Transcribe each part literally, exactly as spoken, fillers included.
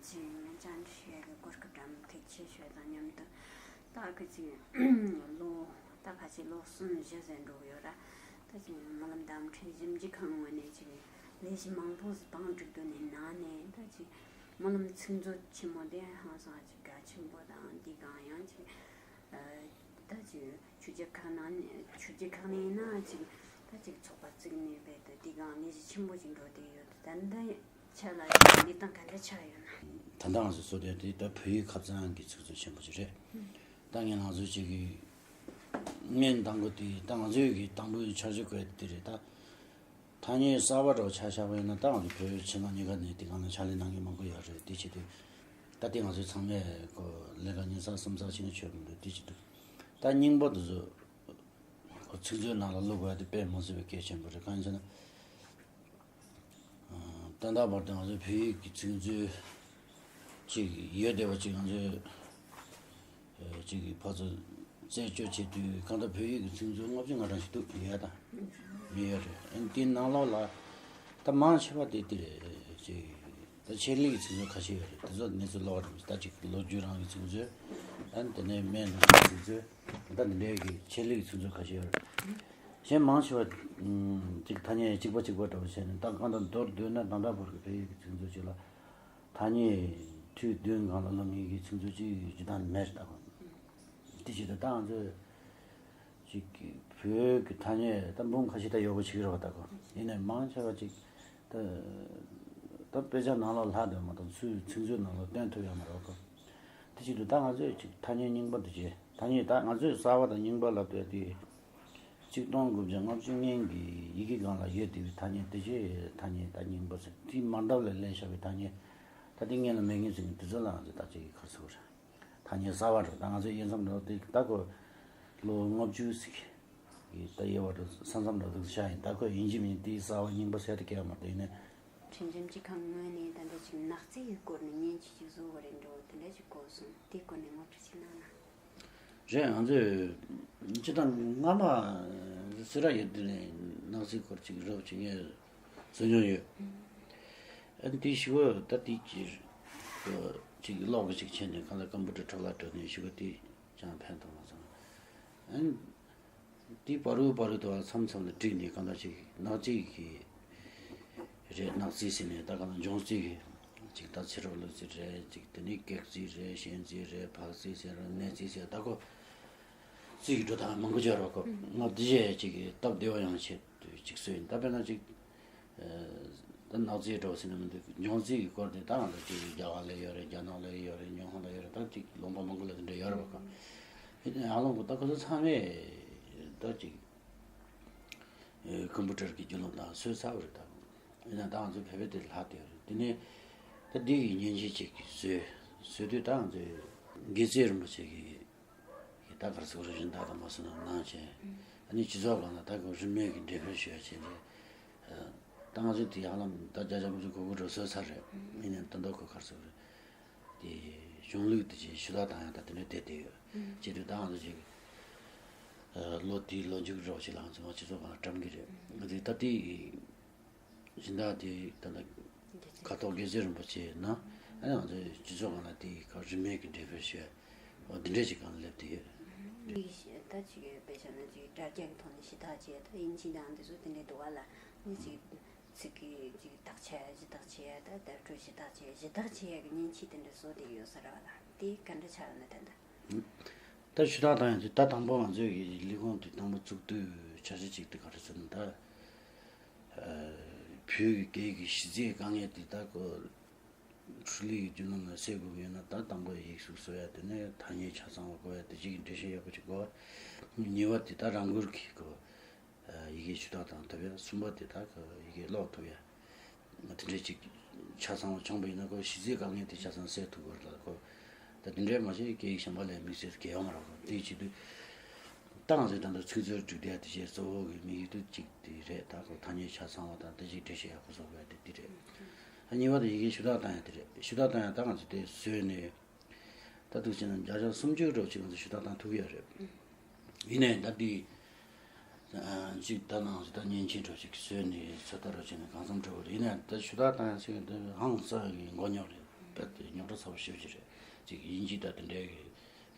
ཅིག་བཅར་འདྲི་ཞུ་ཡ་གི་གོ་སྐབས་འདྲ་མོ་ཐེག་ཆེ་ཤོས་དང་མཉམ་དུ། ད་གི་ཅིག་ལོ་ད་ཁ་ཅིག་ལོ་གསུམ་བཞི་ཟིན་འགྲོ་གི་ཡོད་ར། ད་ཅིག་སྨོན་ལམ་བདག་ཁྲིམས་ཞིབ་འཇུག་ཁང་ངོས་ནས་ཅིག་ལས་གཞི་མང་པོ་ཞིག་བང་སྒྲིག་དོན་ནས་ནང་ནས། ད་ཅིག་སྨོན་ལམ་ཚིག་མཛོད་ཆེན་མོ་དེ་ཧང་སང་ཅིག་གལ་ཆེན་པོ་དང་། འདི་གང་ཡང་ཅིག་ད་ཅིག་ཆོས་བརྒྱུད་ཁག་ནང་ནས་ཆོས་བརྒྱུད་ཁག་ནས་ཡིན་ན་ཅིག་ད་ཅིག་ཚོགས་པ་བཙུགས་ནས་རྦད་དེ་འདི་གང་ལས་གཞི་ཆེན་པོ་ཅིག་འགྲོ་བསྡད་ཡོད། ད་འདི་ཆ་ལ་ཅིག་ལས་སྟངས་ག་འདྲ་ཆགས་ཡོད་ན། ད་ལྟ་ང་ཚོ་བཟོ་དེ་དེ་ད་བོད་ཡིག་ཁ་བྱང་གི་ཚིག་མཛོད་ཆེན་པོ་ཅིག་རེད། ད་ངས་ང་ཚོ་ཅིག་གི་སྔོན་དང་པོ་དེ་ད་ང་ཚོའི་གི་དང་པོའི་འཆར་གཞི་བཀོད་དེ་རེད། ད་ཐ་སྙད་གསར་པ་འདྲ་བོ་ཆ་བཞག་པ་ཡིན་ན། ད་ང་ཚོ་བོད་ཕྱི་ནང་གཉིས་ཀ་ནས་དེ་གང་ལ་ཕྱག་ལས་གནང་མཁན་མང་པོ་ཡོད་རེད། དེ་བྱེད་དུས་ད་དེ་ང་ཚོས་ཚང་མས་ཁོ་ལས་ཀ་ཉིན་གསུམ་གསུམ་ཙམ་བྱས་ན་ཆོད་མི་འདུག་དེ་བྱེད་དུས་ད་རྙིང་པ་དེ་ཚོ་ཁོ་ཚིག་མཛོད་ནང་ལ་བླུག་དགོས་ཡ་དེ་དཔེ་མི་སྲིད་པའི་གལ་ཆེན་པོ་རེད། གང་ཡིན་ཟེར་ན། ད་ལྟ་བར་དུ་ང་ཚོའི་བོད་ཡིག་གི་ཚིག་མཛོད་ཅིག་ཡོད་བསྡད་པ་ཅིག་ང་ཚོས་ཅིག་གི་ཕར་ཚུར་རྩད་གཅོད་བྱེད་དུས། གང་ལྟར་བོད་ཡིག་གི་ཚིག་མཛོད་ལྔ་བཅུ་ང་གྲངས་ཤིག་འདུག་ཡོད་དང་མི་ཡོད་རེད། ཨ་ནི་དེའི་ནང་ལོགས་ལ་ད་མང་ཆེ་བ་དེ་དེ་རེད། ཅིག་ད་ཆེད་ལས་ཀྱི་ཚིག་མཛོད་ཁ་ཤས་ཡོད་རེད། དེ་ཚོ་གནས་ཚུལ་ལོགས་རེད། ད་ཅིག་ལོ་རྒྱུས་རང་གི་ཚིག་མཛོད། ཨ་ནི་དེ་ནས་སྨན་རང་གི་ཚིག་མཛོད། ད་འདི་འདྲའི་གི་ཆེད་ལས་ཀྱི་ཚིག་མཛོད་ཁ་ཤས་ཡོད་རེད། གཞན་མང་ཆེ་བ་ཅིག་ཐ་སྙད་གཅིག་པ་གཅིག་པ་འདྲ་བོ་བྱས་ནས། ད་གང་ལྟར་མདོར་བསྡུས་ན་ད་ལྟ་བར་གྱི་བོད་ཡིག་གི་ཚིག་མཛོད་ཅིག་ལ་ཐ་སྙད་ཁྲི་བདུན་སྒང་ལ་ལོ་ངེས་ཀྱི་ཚིག་མཛོད་ཅིག་ཇི་ལྟར་མེད་ད་གོ། དེ་བྱེད་དུས་ད་ང་ཚོས་ཅིག་བོད་ཀྱི་ཐ་སྙད་ད་འབུམ་ཁ་ཤས་ད་ཡོད་པ་ཅིག་རེད་པ། ད་གོ་ཡིན་ནའི་མང་ཆེ་བ་ཅིག་ད་ད་དཔེ་ཆ་ནང་ལ་ལྷག་བསྡད་མ་གཏོགས་ཚུར་ཚིག་མཛོད་ནང་ལ་བཏོན་ཐུབ་ཡོད་མ་རེད་གོ། དེ་བྱེད་དུས་ད་ང་ཚོས་ཅིག་ཐ་སྙད་རྙིང་པ་འདི་བྱས། ཐ་སྙད་ད་ང་ཚོས་གསར་པ་དང་རྙིང་པ་ལབ་དུས་དེ་ཆིག་སྟོང་དགུ་བརྒྱ་ལྔ་བཅུ་ང་གཉིས་ཀྱི་ཡི་གེ་སྒང་ལ་ཡོད་བསྡད་པའི་ཐ་སྙད་དེ་ཅིག་ཐ་སྙད་ད་རྙིང་པ་ཟེར། དེ་མ་འདྲ་བ་ལས་ལེན་བྱ་བའི་ཐ་སྙད་ད་དེ་སྔོན་ལ་མེད་མཁན་ཟེར་མཁན་དེ་ཚོ་ལ་ང་ཚོས་ད་ཅིག་ག་རེ་ཟེར་དགོས་རེད། ཐ་སྙད་གསར་པ་འདྲ་བོ། ད་ང་ཚོའི་དབྱེ་མཚམས་འདྲ་བོ་དེ་ད་ཁོ་ལོ་ལྔ་བཅུ་ཟིག་གི་ད་དབྱེ་བ་འདྲ་བོ་ས་མཚམས་འདྲ་བོ་ཟིག་བཞག་ཡིན། ད་ཁོ་ཡིན་གཅིག་མིན་གཅིག་དེའི་གསར་པ་རྙིང་པ་ཟེར་ཡ་དེ་གང་ཡང་མ་རེད། ཡིན་ནའི་ཁྲིམས་ཞིབ་འཇུག་ཁང་ངོས་ནས་ད་ལྟ་ཅིག་ནག་རྩིས་ཀྱི་སྐོར་ནས་མཉེན་ཆས་ཅིག་བཟོ་དགོས་རེད་འདྲ་བོ་དེ་འདྲ་ཞིག་གོ་སོང་། དེའི་སྐོར་ནས་ངོ་སྤྲོད་ཅིག་གནང་ན། རེད། ང་ཚོས་སྤྱིར་བཏང་སྔ་མ་སེ་ར་ཡུལ་དེ་ནས་ནག་རྩིས་སྐོར་ཅིག་རོབ་ཅིག་ངས་བཟོ་མྱོང་ཡོད། ཨ་ནི་དེའི་ཞུ་བ་ད་དེ་ཅིག་ཅིག་ཀློག་གི་ཅིག་བྱས་ནས། གང་ལྟར་ཀམ་པུ་ཊར་འཕྲོ་བརླག་འགྲོ་ནས་ཞུ་བ་དེ་ཅང་ཕན་ཐོགས་མ་སོང་། ཨ་ནི་དེའི་བར་དུ་བར་དུ་མཚམས་མཚམས་ལ་བསྒྲིགས་ནས་གང་ལྟར་ཅིག་ནག་རྩིས་ཀྱི་རེད། ནག་རྩིས་ཟེར་ནས་ད་གང་ལ་འབྱུང་རྩིས་ཀྱི་ཅིག་ད་ཚེ་རབས་ལོ་རྩིས་རེད། ཅིག་དེ་ནས་གེགས་རྩིས་རེད། གཞན་རྩིས་རེད། བག་རྩིས་ཟེར་རེད། ནད་རྩིས་ཟེར། ད་ཁོ་རྩིས་ཀྱི་འགྲོ་སྟངས་མང་པོ་ཅིག་ཡོད་རེད་གོ། ང་འདི་བྱས་ཅིག་སྟབས་བདེ་བ་ཡོང་ཆེད་དུ་ཅིག་བཟོས་ཡིན། ད་དཔེར་ན་ཅིག་ད་ནག་རྩིས་འགྲོ་ཟེར་ན་མི་འདུག་འབྱུང་རྩིས་ཀྱི་སྐོར་དེ་ད་ང་ཚོ་ཅིག་རྒྱ་གར་ལ་ཡོད་རེད། རྒྱ་ནག་ལ་ཡོད་རེད། ཉི་ཧོང་ལ་ཡོད་རེད། ད་ཅིག་ལུང་པ་མང་པོ་ལ་དེ་འདྲ་ཡོད་རེད་བ་ག། ཡིན་ནའང་ལུང་པ་ད་ཁོ་ཚོ་ཚང་མས་ད་ཅིག་ཀམ་པུ་ཊར་གྱི་བརྒྱུད་ལམ་ནང་བཟོས་ཚར་བ་རེད་ད། ཡིན་ནའང་ད་ང་ཚོ་བོད་པའི་དེ་ལྷག་བསྡད་ཡོད་རེད། དེ་ནས་ད་འདི་གི་མཉེན་ཆས་ཅིག་བཟོས་བཟོས་དུས་ད་ང་ཚོས་དགེ་བཤེས་རིན་པོ་ཆེ་གི་ད་ག་རེ་ཟེར་དགོས་རེད། སྦྱིན་བདག་དང་མ་སོང་ན་གནང་བྱས། ཨ་ནི་སྤྱི་ཚོགས་སྒང་ལ་ད་ཁོ་རིན་མེད་ཀྱི་འགྲེམས་སྤེལ་ཞུ་ཡ་བྱས་ཏེ། ད་ང་ཚོས་དེ་ཧ་ལམ་ད་བརྒྱ་ཆ་དགུ་བཅུ་གོ་དགུ་འགྲོ་བཟོས་ཚར་རེད། ཡིན་ནའང་ད་དུང་ཁོ་ག་རེ་ཟེར་དགོས་རེད། དེ་གཞུང་ལུགས་དེ་ཅིག་ཞུ་དག་བཏང་ཡ་ད་དེ་འདྲ་བསྡད་བསྡད་ཡོད། བྱས་དུས་ད་ང་ཚོ་ཅིག་ལོ་དེའི་ལོ་མཇུག་རོགས་ཅིག་ལ་ང་ཚོ་མ་སྤྱི་ཚོགས་སྒང་ལ་བཀྲམ་གྱི་རེད། ང་ཚོས་ད་དེ་སྦྱིན་བདག་དེ་ད་ལྟ་ཁ་ཐོག་དགེ་བཤེས་རིན་པོ་ཆེ་ན། ཨ་ནི་ང་ཚོའི་སྤྱི་ཚོགས་སྒང་ལ་དེ་ག་རིན་མེད་ཀྱི་འགྲེམས་སྤེལ་ཞུ་ཡ་འོ་འདི་འདྲས་ཅིག་སྒང་ལ་སླེབས་བསྡད་ཡོད། ཡིག་ད་ཅིག་དཔེ་བཞག་ན་ཅིག་དྲ་རྒྱ་གི་ཐོག་ནས་ཞུ་དག་བྱས། ད་དབྱིན་ཇི་དང་འདི་ཚོ་དེ་འདྲས་འདུག་ག་ལ། ནི་ཅིག་ཚིག་གི་ཅིག་དག་ཆ་གཞི་བདག་བྱས། ད་བརྡ་སྤྲོད་གཞི་བདག་བྱས། གཞི་བདག་བྱས་ཡག་གི་མཉེན་ཆས་དེ་འདྲ་བཟོ་བསྡད་ཡོད་ས་རེད་བ་ལ། དེ་ག་འདྲ་ཆགས་ཡོད་ན་ད་ལྟ། ད་ཞུ་དག་བཏང་ཡག་དེ་ད་དང་པོ་ང་ཚོའི་གི་ལས་ཁུངས་དེ་དང་པོ་བཙུགས་དུས་འཆར་གཞི་གཅིག་དེ་ག་རེ་ཟེར་ན། ད་བོད་ཀྱི་སྐད་ཡིག་གི་གཞི་རྩའི་དཀའ་ངལ་དེ་ད་ཁོ་འཕྲུལ་ལས་ཀྱི་བརྒྱུད་ལམ་ལ་སེལ་དགོས་ཀྱི་ཡོད་ན། ད་དང་པོ་ཡིག་གཟུགས་བཟོ་ཡ་དེ་ནས་ཐ་སྙད་ཆ་ཚང་བ་དགོས་ཡ་དེ་གཅིག་གི་འགྲེལ་བཤད་ཡག་པོ་ཅིག་དགོས། གཉིས་པ་དེ་ད་རང་འགུལ་གྱིས་ཁོ་ཡི་གེ་ཞུ་དག་བཏང་ཐུབ་ཡ། གསུམ་པ་དེ་ད་ཁོ་ཡི་གེ་ཀློག་ཐུབ་ཡ། དེ་འདྲས་ཅིག་ཆ་ཚང་བ་བྱུང་བ་ཡིན་ན། ཁོ་གཞི་རྩའི་དཀའ་ངལ་དེ་ཆ་ཚང་སེལ་ཐུབ་དགོས་རེད་ལ། ཁོ་ད་དེ་འདྲས་མ་བྱས་སྐད་ཡིག་གཞན་པ་ལ་དམིགས་བསལ་གལ་ཡོད་མ་རེད། ཁོ་དེ་བྱེད་དུས་ད་ང་ཚོས་ད་ལྟ་ཚིག་མཛོད་སྒྲིག་བསྡད་དེ་བྱས་གཙོ་བོ་གི་དམིགས་ཡུལ་དེ་གཅིག་དེ་རེད། ད་ཁོ་ཐ་སྙད་ཆ་ཚང་བ་དང་དེ་གཅིག་འགྲེལ་བཤད་ཡག་པོ་བཟོ་དགོས་ཡ་དེ་དེ་རེད། ཨ་གཉིས་པ་དེ་ཡི་གེ་ཞུ་དག་བཏང་ཡ་དེ་རེད། ཞུ་དག་བཏང་ཡ་ད་ང་ཚོས་དེ་བཟོས་ནས་ད་འདུག་བྱས་ན་བརྒྱ་ཆ་སུམ་ཅུ་འདྲ་བོ་ཅིག་ང་ཚོས་ཞུ་དག་བཏང་ཐུབ་ཀྱི་ཡོད་རེད། ཡིན་ནའི་ད་དེ་ཅིག་ད་ནང་ཞུ་དག་མཉེན་ཆས་འདྲ་བོ་ཅིག་བཟོས་ནས་ཚོད་ལྟ་འདྲ་བོ་བྱས་ནས་གང་འཚམ་འགྲོ་གི་རེད། ཡིན་ནའི་ད་ཞུ་དག་བཏང་ཡ་ཟེར་གྱི་འདི་ཧང་སང་གི་མགོ་རྙོག་རེད། རྦད་དེ་རྙོག་དྲ་ཚ་པོ་ཞེ་པོ་ཅིག་རེད། ཅིག་དབྱིན་ཇི་དང་དེ་འདྲའི་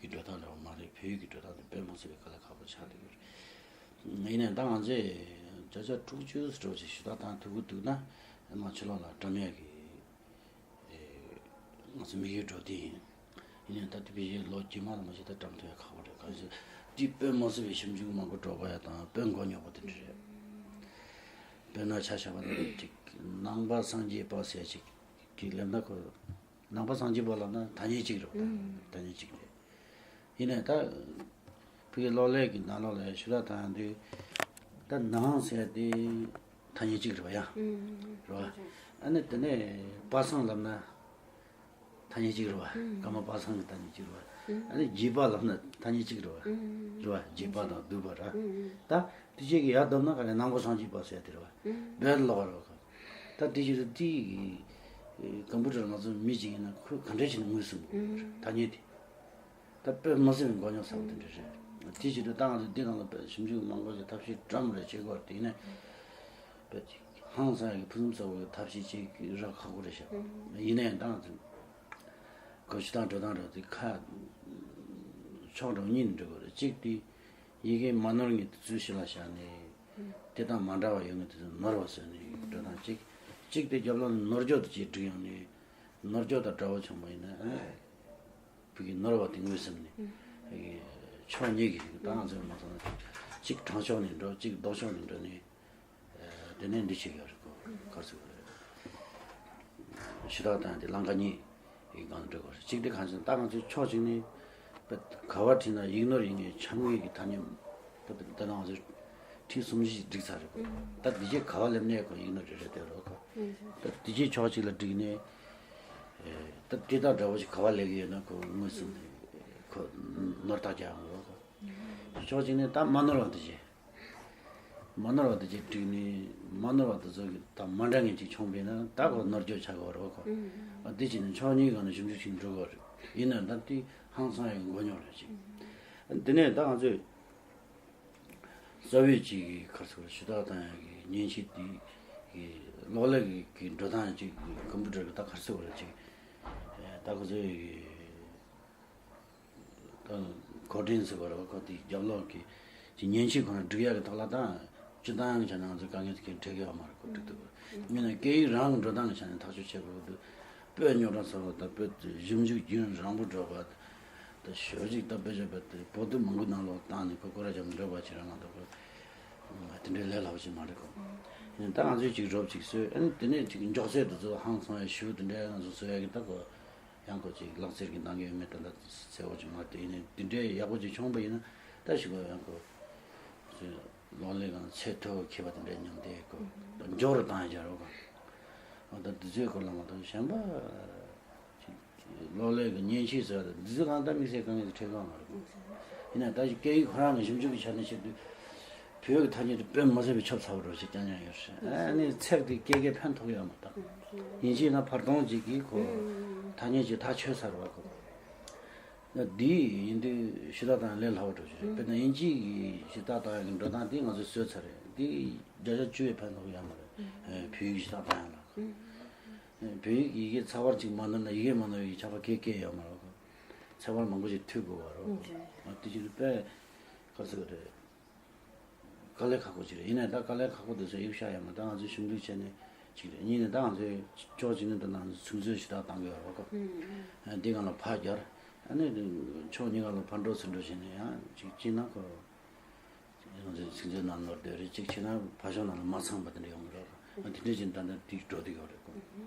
གི་འགྲོ་སྟངས་འདྲ་བོ་མ་རེད། བོད་ཡིག་གི་འགྲོ་སྟངས་དེ་དཔེ་མི་སྲིད་པའི་དཀའ་ལས་ཁག་པོ་ཆགས་བསྡད་ཡོད་རེད། ཡིན་ནའི་ད་ང་ཚོས་བརྒྱ་ཆ་དྲུག་ཅུ་ཙམ་འགྲོ་ཅིག་ཞུ་དག་བཏང་ཐུབ་ཀྱི་འདུག་ན། ཨ་མ་ཕྱི་ལོགས་ལ་བཀྲམ་ཡས་ཀྱི་ཨེ། ང་ཚོ་དམིགས་ཡུལ་འགྲོ་དེ་ཡིན། ཡིན་ནའི་ད་དེ་བས་ལོ་རྗེས་མ་ལ་མ་ཤེས་ད་བཀྲམ་ཐུབ་ཡ་ཁག་པོ་རེད། གང་ཞིག་དེ་དཔེ་མི་སྲིད་པའི་ཞིབ་འཇུག་མང་པོ་འགྲོ་དགོས་ཡ་དང་དཔེ་མགོ་རྙོག་པོ་དེ་འདྲ་རེད། དཔེར་ན་ཆ་བཞག་པ་ན་ཅིག་ནང་པ་སངས་རྒྱས་པ་ཟེར་ཅིག་གི་ལབ་ན་ཁོ། ནང་པ་སངས་རྒྱས་པ་ལབ་ན་ཐ་སྙད་གཅིག་རེད་པ། ཐ་སྙད་གཅིག་རེད། ཡིན་ནའི་ད་ཕ་གི་གློག་ཀླད་ཀྱི་ནང་ལོགས་ལ་ཞུ་དག་བཏང་དུས་ད་ནང་ཟེར་དེ་ཐ་སྙད་གཅིག་རེད་པ་ཡ། རེད་པ། ཨ་ནི་དེ་ནས་པ་སངས་ལབ་ན་ཐ་སྙད་གཅིག་རེད་པ། ཀརྨ་པ་སངས་ཀྱི་ཐ་སྙད་གཅིག་རེད་པ། ཨ་ནི་རྒྱས་པ་ལབ་ན་ཐ་སྙད་གཅིག་རེད་པ། རེད་པ། རྒྱས་པ་དང་བསྡུས་པ་ར། ད་དེ་བཅས་ཀྱི་ཡར་བསྡོམས་ན་ག་རེ་ནང་པ་སངས་རྒྱས་པ་ཟེར་དེ་རེད་པ། རྦད་ལོག་རེད་པ། ད་དེ་བཞིན་དུ་དེའི་ཀམ་པུ་ཊར་ང་ཚོ་མི་གཅིག་ཡིན་ན་ཁོས་ག་འདྲ་བྱས་ནས་ངོས་ཟིན་དགོས་ཐ་སྙད་དེ། ད་དཔེ་མི་སྲིད་པའི་མགོ་རྙོག་ཚ་པོ་དེ་འདྲ་རེད། དེ་བཞིན་དུ་ད་ང་ཚོ་འདི་ནང་ལ་དཔེ་ཞིབ་འཇུག་མང་པོ་ཞིག་ཐབས་ཤེས་བཀྲམ་རེ་བྱེད་དགོས་དེ་ནས་དཔེ་ཅིག་ཧང་སང་གི་ཕུན་སུམ་ཚོགས་པའི་ཐབས་ཤེས་བྱེད་ཀྱི་རག་ཁག་པོ་རེད་ཤག་ཡིན་ནའི་ད་ང་ཚོ་གོ་ཞུ་དང་འགྲོ་སྟངས་རེད་དེ་ཁ་ཕྱོགས་འགྲོ་གཉིས་ནས་འགྲོ་དགོས་རེད། གཅིག་དེ་ཡི་གེ་མ་ནོར་ངེས་དེ་ཚུལ་ཞིག་ལ་བཞག་ནས། དེ་དང་མ་འདྲ་བ་ཡོད་ངེས་དེ་ཚོ་ནོར་བ་བཟོས་ནས་འགྲོ་སྟངས་གཅིག་གཅིག་དེ་རྒྱབ་ལོགས་ནས་ནོར་འཇོག་དེ་ཅིག་བསྒྲིགས་ཡོང་ནས་ནོར་འཇོག་དང་འདྲ་བོ་བྱུང་བ་ཡིན་ན་ཨ་ནི་བུ་གི་ནོར་བ་དེ་ངོས་ཟིན་ནས་ཕྱོགས་གཉིས་ཀྱི་ད་ང་ཚོས་མ་སོང་ན་གཅིག་དྲང་ཕྱོགས་ནས་འགྲོ་གཅིག་ལྡོག་ཕྱོགས་ནས་འགྲོ་ནས་དེ་ནས་འདི་བྱེད་ཀྱི་རེད་གོ་གར་སོ་ཞུ་དག་དང་དེ་ལང་ཀ་གཉིས། ཡིག་སྒང་འགྲོ་དགོས་རེད། གཅིག་དེ་གང་ཞིག་ད་ང་ཚོའི་ཕྱོགས་གཅིག་ནས་དཔེ་ག་བ་བྲིས་ན་ཡིག་ནོར་ཡིན་ངེས་ཆ་དངོས་ཀྱི་ཐ་སྙད་ད་དཔེ་ད་ང་ཚོས་བྲིས་གསུམ་བཞི་བསྒྲིགས་ཚར་རེད་གོ་ད་འདི་རྗེས་ག་བ་སླེབས་ནས་གོ་ཡིག་ནོར་རེ་རེ་དེ་རོ་གོ་ད་འདི་རྗེས་ཕྱོགས་གཅིག་ལ་བསྒྲིགས་ནས་ད་དེ་དག་འདྲ་བོ་ཞིག་ག་བ་སླེབས་ཀྱི་ཡོད་ན་གོ་ངོས་ཟིན་ནས་གོ་ནོར་ཐག་རྒྱག་ཡོང་རོ་གོ་ཕྱོགས་གཅིག་ནས་ད་མ་ནོར་བ་འདི་རྗེས། མ་ནོར་བ་དེ་ཅིག་བསྒྲིགས་ནས་མ་ནོར་བ་དེ་ཚོ་གི་ད་མ་འདྲ་ངན་ཅིག་བྱུང་བས་ན་ད་གོ་ནོར་འགྱོག་ཆགས་ཀྱི་ཡོད་རེད་གོ་ཨ་དེ་བྱས་ནས་ཕྱོགས་གཉིས་སྒང་ནས་ཞིབ་འཇུག་བྱེད་འགྲོ་གི་ཡོད་རེད། ཡིན་ན་ད་དེ་ཧང་སང་ཡང་མགོ་རྙོག་རེད་ཅིག་དེ་ནས་ད་ང་ཚོས་རྩ་བའི་ཅིག་གི་གར་སོགས་ཞུ་དག་བཏང་ཡག་གི་མཉེན་ཆས་དེ་གི་གློག་ཀླད་ཀྱི་གི་འགྲོ་སྟངས་ཅིག་ཀམ་པུ་ཊར་གི་ད་གར་སོགས་རེད་ཅིག་ད་ཁོ་ཚོས་གི་ད་གོ་སྒྲིག་ཟེར་བ་རེད་བ། ཁོ་དེའི་རྒྱབ་ལོགས་ཀྱི་ཅིག་མཉེན་ཆས་ཁོ་ན་སྒྲིག་ཡག་གི་ཐོག་ལ་ད་སྤྱི་བཏང་ཡང་བྱས་ན་ང་ཚོ་དཀའ་ངལ་དེ་གའི་འཕྲད་ཀྱི་ཡོད་མ་རེད་གོ་སྒྲིག་ཐུབ་པ་ཡིན་ན་སྐད་ཡིག་རང་གི་འགྲོ་སྟངས་ཀྱི་ཆ་ནས་ཐག་གཅོད་བྱེད་དགོས་འདུག་དཔེ་རྙོག་དྲ་ཚ་བ་དང་དཔེ་ཞིབ་འཇུག་རྒྱུན་རིང་པོ་འགྲོ་བ་ད་ཞོལ་ཅིག་ད་དཔེ་བྱས་པ་དེ་པོ་ཏི་མང་པོ་ནང་ལོགས་བཏང་ནས་ཁོ་སྐོར་ར་རྒྱབ་འགྲོ་བ་བྱེད་ར་མ་གཏོགས་ཁོ་དེ་འདྲའི་ལས་སླ་པོ་ཅིག་མ་རེད་གོ་ཡིན་ད་ང་ཚོས་ཅིག་རོབ་ཅིག་བཟོས་ཨ་ནི་དེ་ནས་ཅིག་མགྱོགས་ཚད་དེ་ཚོ་ཧང་སང་ཡ་ཞུ་དེ་འདྲའི་ང་ཚོ་བཟོ་ཡ་གི་ད་གོ་ཡང་ཁོ་ཅིག་ལག་རྩལ་གྱི་ནང་གི་མི་དེ་འདྲ་གསལ་བོ་ཅིག་མ་དེ་ཡིན་ནའི་དེ་འདྲའི་ཡག་པོ་ཅིག་བྱུང་བ་ཡིན་ན་ད་ཞིག་གོ་ཡང་ཁོ་ལོ་ལེགས་ངང་ཚད་མཐོ་བོ་འཁྱེར་བ་དེ་འདྲའི་མཉམ་དེ་གོ་མགྱོགས་རུ་བཏང་ཡ་བྱ་རོགས་གོ་ཨ་ད་འདི་ཚོའི་སྐོར་ལ་མ་གཏོགས་གཞན་པ་ཅིག་ལོ་ལེགས་ཀྱི་མཉེན་ཆས་ཟེར་བ་དང་འདི་ཚོ་གང་ལྟར་དམིགས་བསལ་དཀའ་ངལ་དེ་འཕྲད་གི་མ་རེད་གོ་ཡིན་ན་ད་ཅིག་སྐད་ཡིག་ཁོ་རང་གི་ཞིབ་འཇུག་གི་ཆ་ནས་བཤད་དུས། བོད་ཀྱི་ཐ་སྙད་དེ་དཔེ་མི་སྲིད་པའི་ཁྱབ་ཚ་བོ་འགྲོ་ཞིག་རྐྱང་རྐྱང་ཡོད་རེད། ཨ་ནི་ཚེག་དེ་སྐད་སྐད་ཕན་ཐོགས་ཡོད་མ་གཏོགས། ཡིན་གཅིག་ན་བར་སྟོང་ཅིག་གིས་ཁོ་ཐ་སྙད་ཅིག་ཐག་ཆོད་ཚར་བ་ཁོ། འདི་ཡིན་དུས་ཞུ་དག་བཏང་ལས་སླ་བོ་འགྲོ་ཞིག་རེད། དཔེར་ན་དབྱིན་ཇི་གི་ཞུ་དག་བཏང་ཡག་གི་འགྲོ་སྟངས་དེ་ང་ཚོས་བཟོས་ཚར་རེད། འདི་བརྒྱ་ཆ་བཅུ་ཡི་ཕན་ཐོགས་ཡོད་མ་རེད། བོད་ཡིག་ཞུ་དག་བཏང་ཡག་ལ། བོད་ཡིག་ཡི་གེ་ཚགས་པར་ཅིག་མ་ནོར་ན་ཡི་གེ་མ་ནོར་བའི་ཁྱད་པར་སྐད་སྐད་ཡོད་མ་རེད་ཁོ། ཚེག་བར་མང་པོ་ཞིག་མཐུད་དགོས་པ་རེད་ཁོ། དེ་ཅིག་དཔེ་ག་ཚོད་རེད། དཀའ་ལས་ཁག་པོ་ཅིག་རེད། ཡིན་ནའི་ད་དཀའ་ལས་ཁག་པོ་དེ་ཚོ་གཡུག་བཞག་ཡོད་མ་ད་ང་ཚོས་ཞིབ་འཇུག་བྱས་ནས་ཅིག་རེད། གཉིས་ནས་ད་ང་ཚོས་ཕྱོགས་གཅིག་ནས་ད་ང་ཚོས་ཚིག་མཛོད་ཞུ་དག་བཏང་གི་ཡོད་རེད་ཁོ། འདི་སྒང་ལ་ཕར་རྒྱབ། ཨ་ནི་ཕྱོགས་གཉིས་སྒང་ལ་ཕར་འགྲོ་ཚུར་འགྲོ་བྱས་ནས་ཡང་ཅིག་གཅིག་ན་ཁོ་ང་ཚོའི་ཚིག་མཛོད་ནང་ནོར་སྡོད་རེད། ཅིག་བྱས་ན་ཕར་ཕྱོགས་ནང་ལ་མ་ཚང་བ་དེ་འདྲ་ཡོང་གི་རེད་ཁོ། དེ་འདྲ་བྱས་ནས་ད་ལྟ་དེ་འགྲོ་བསྡད་ཡོད་རེད་ཁོ།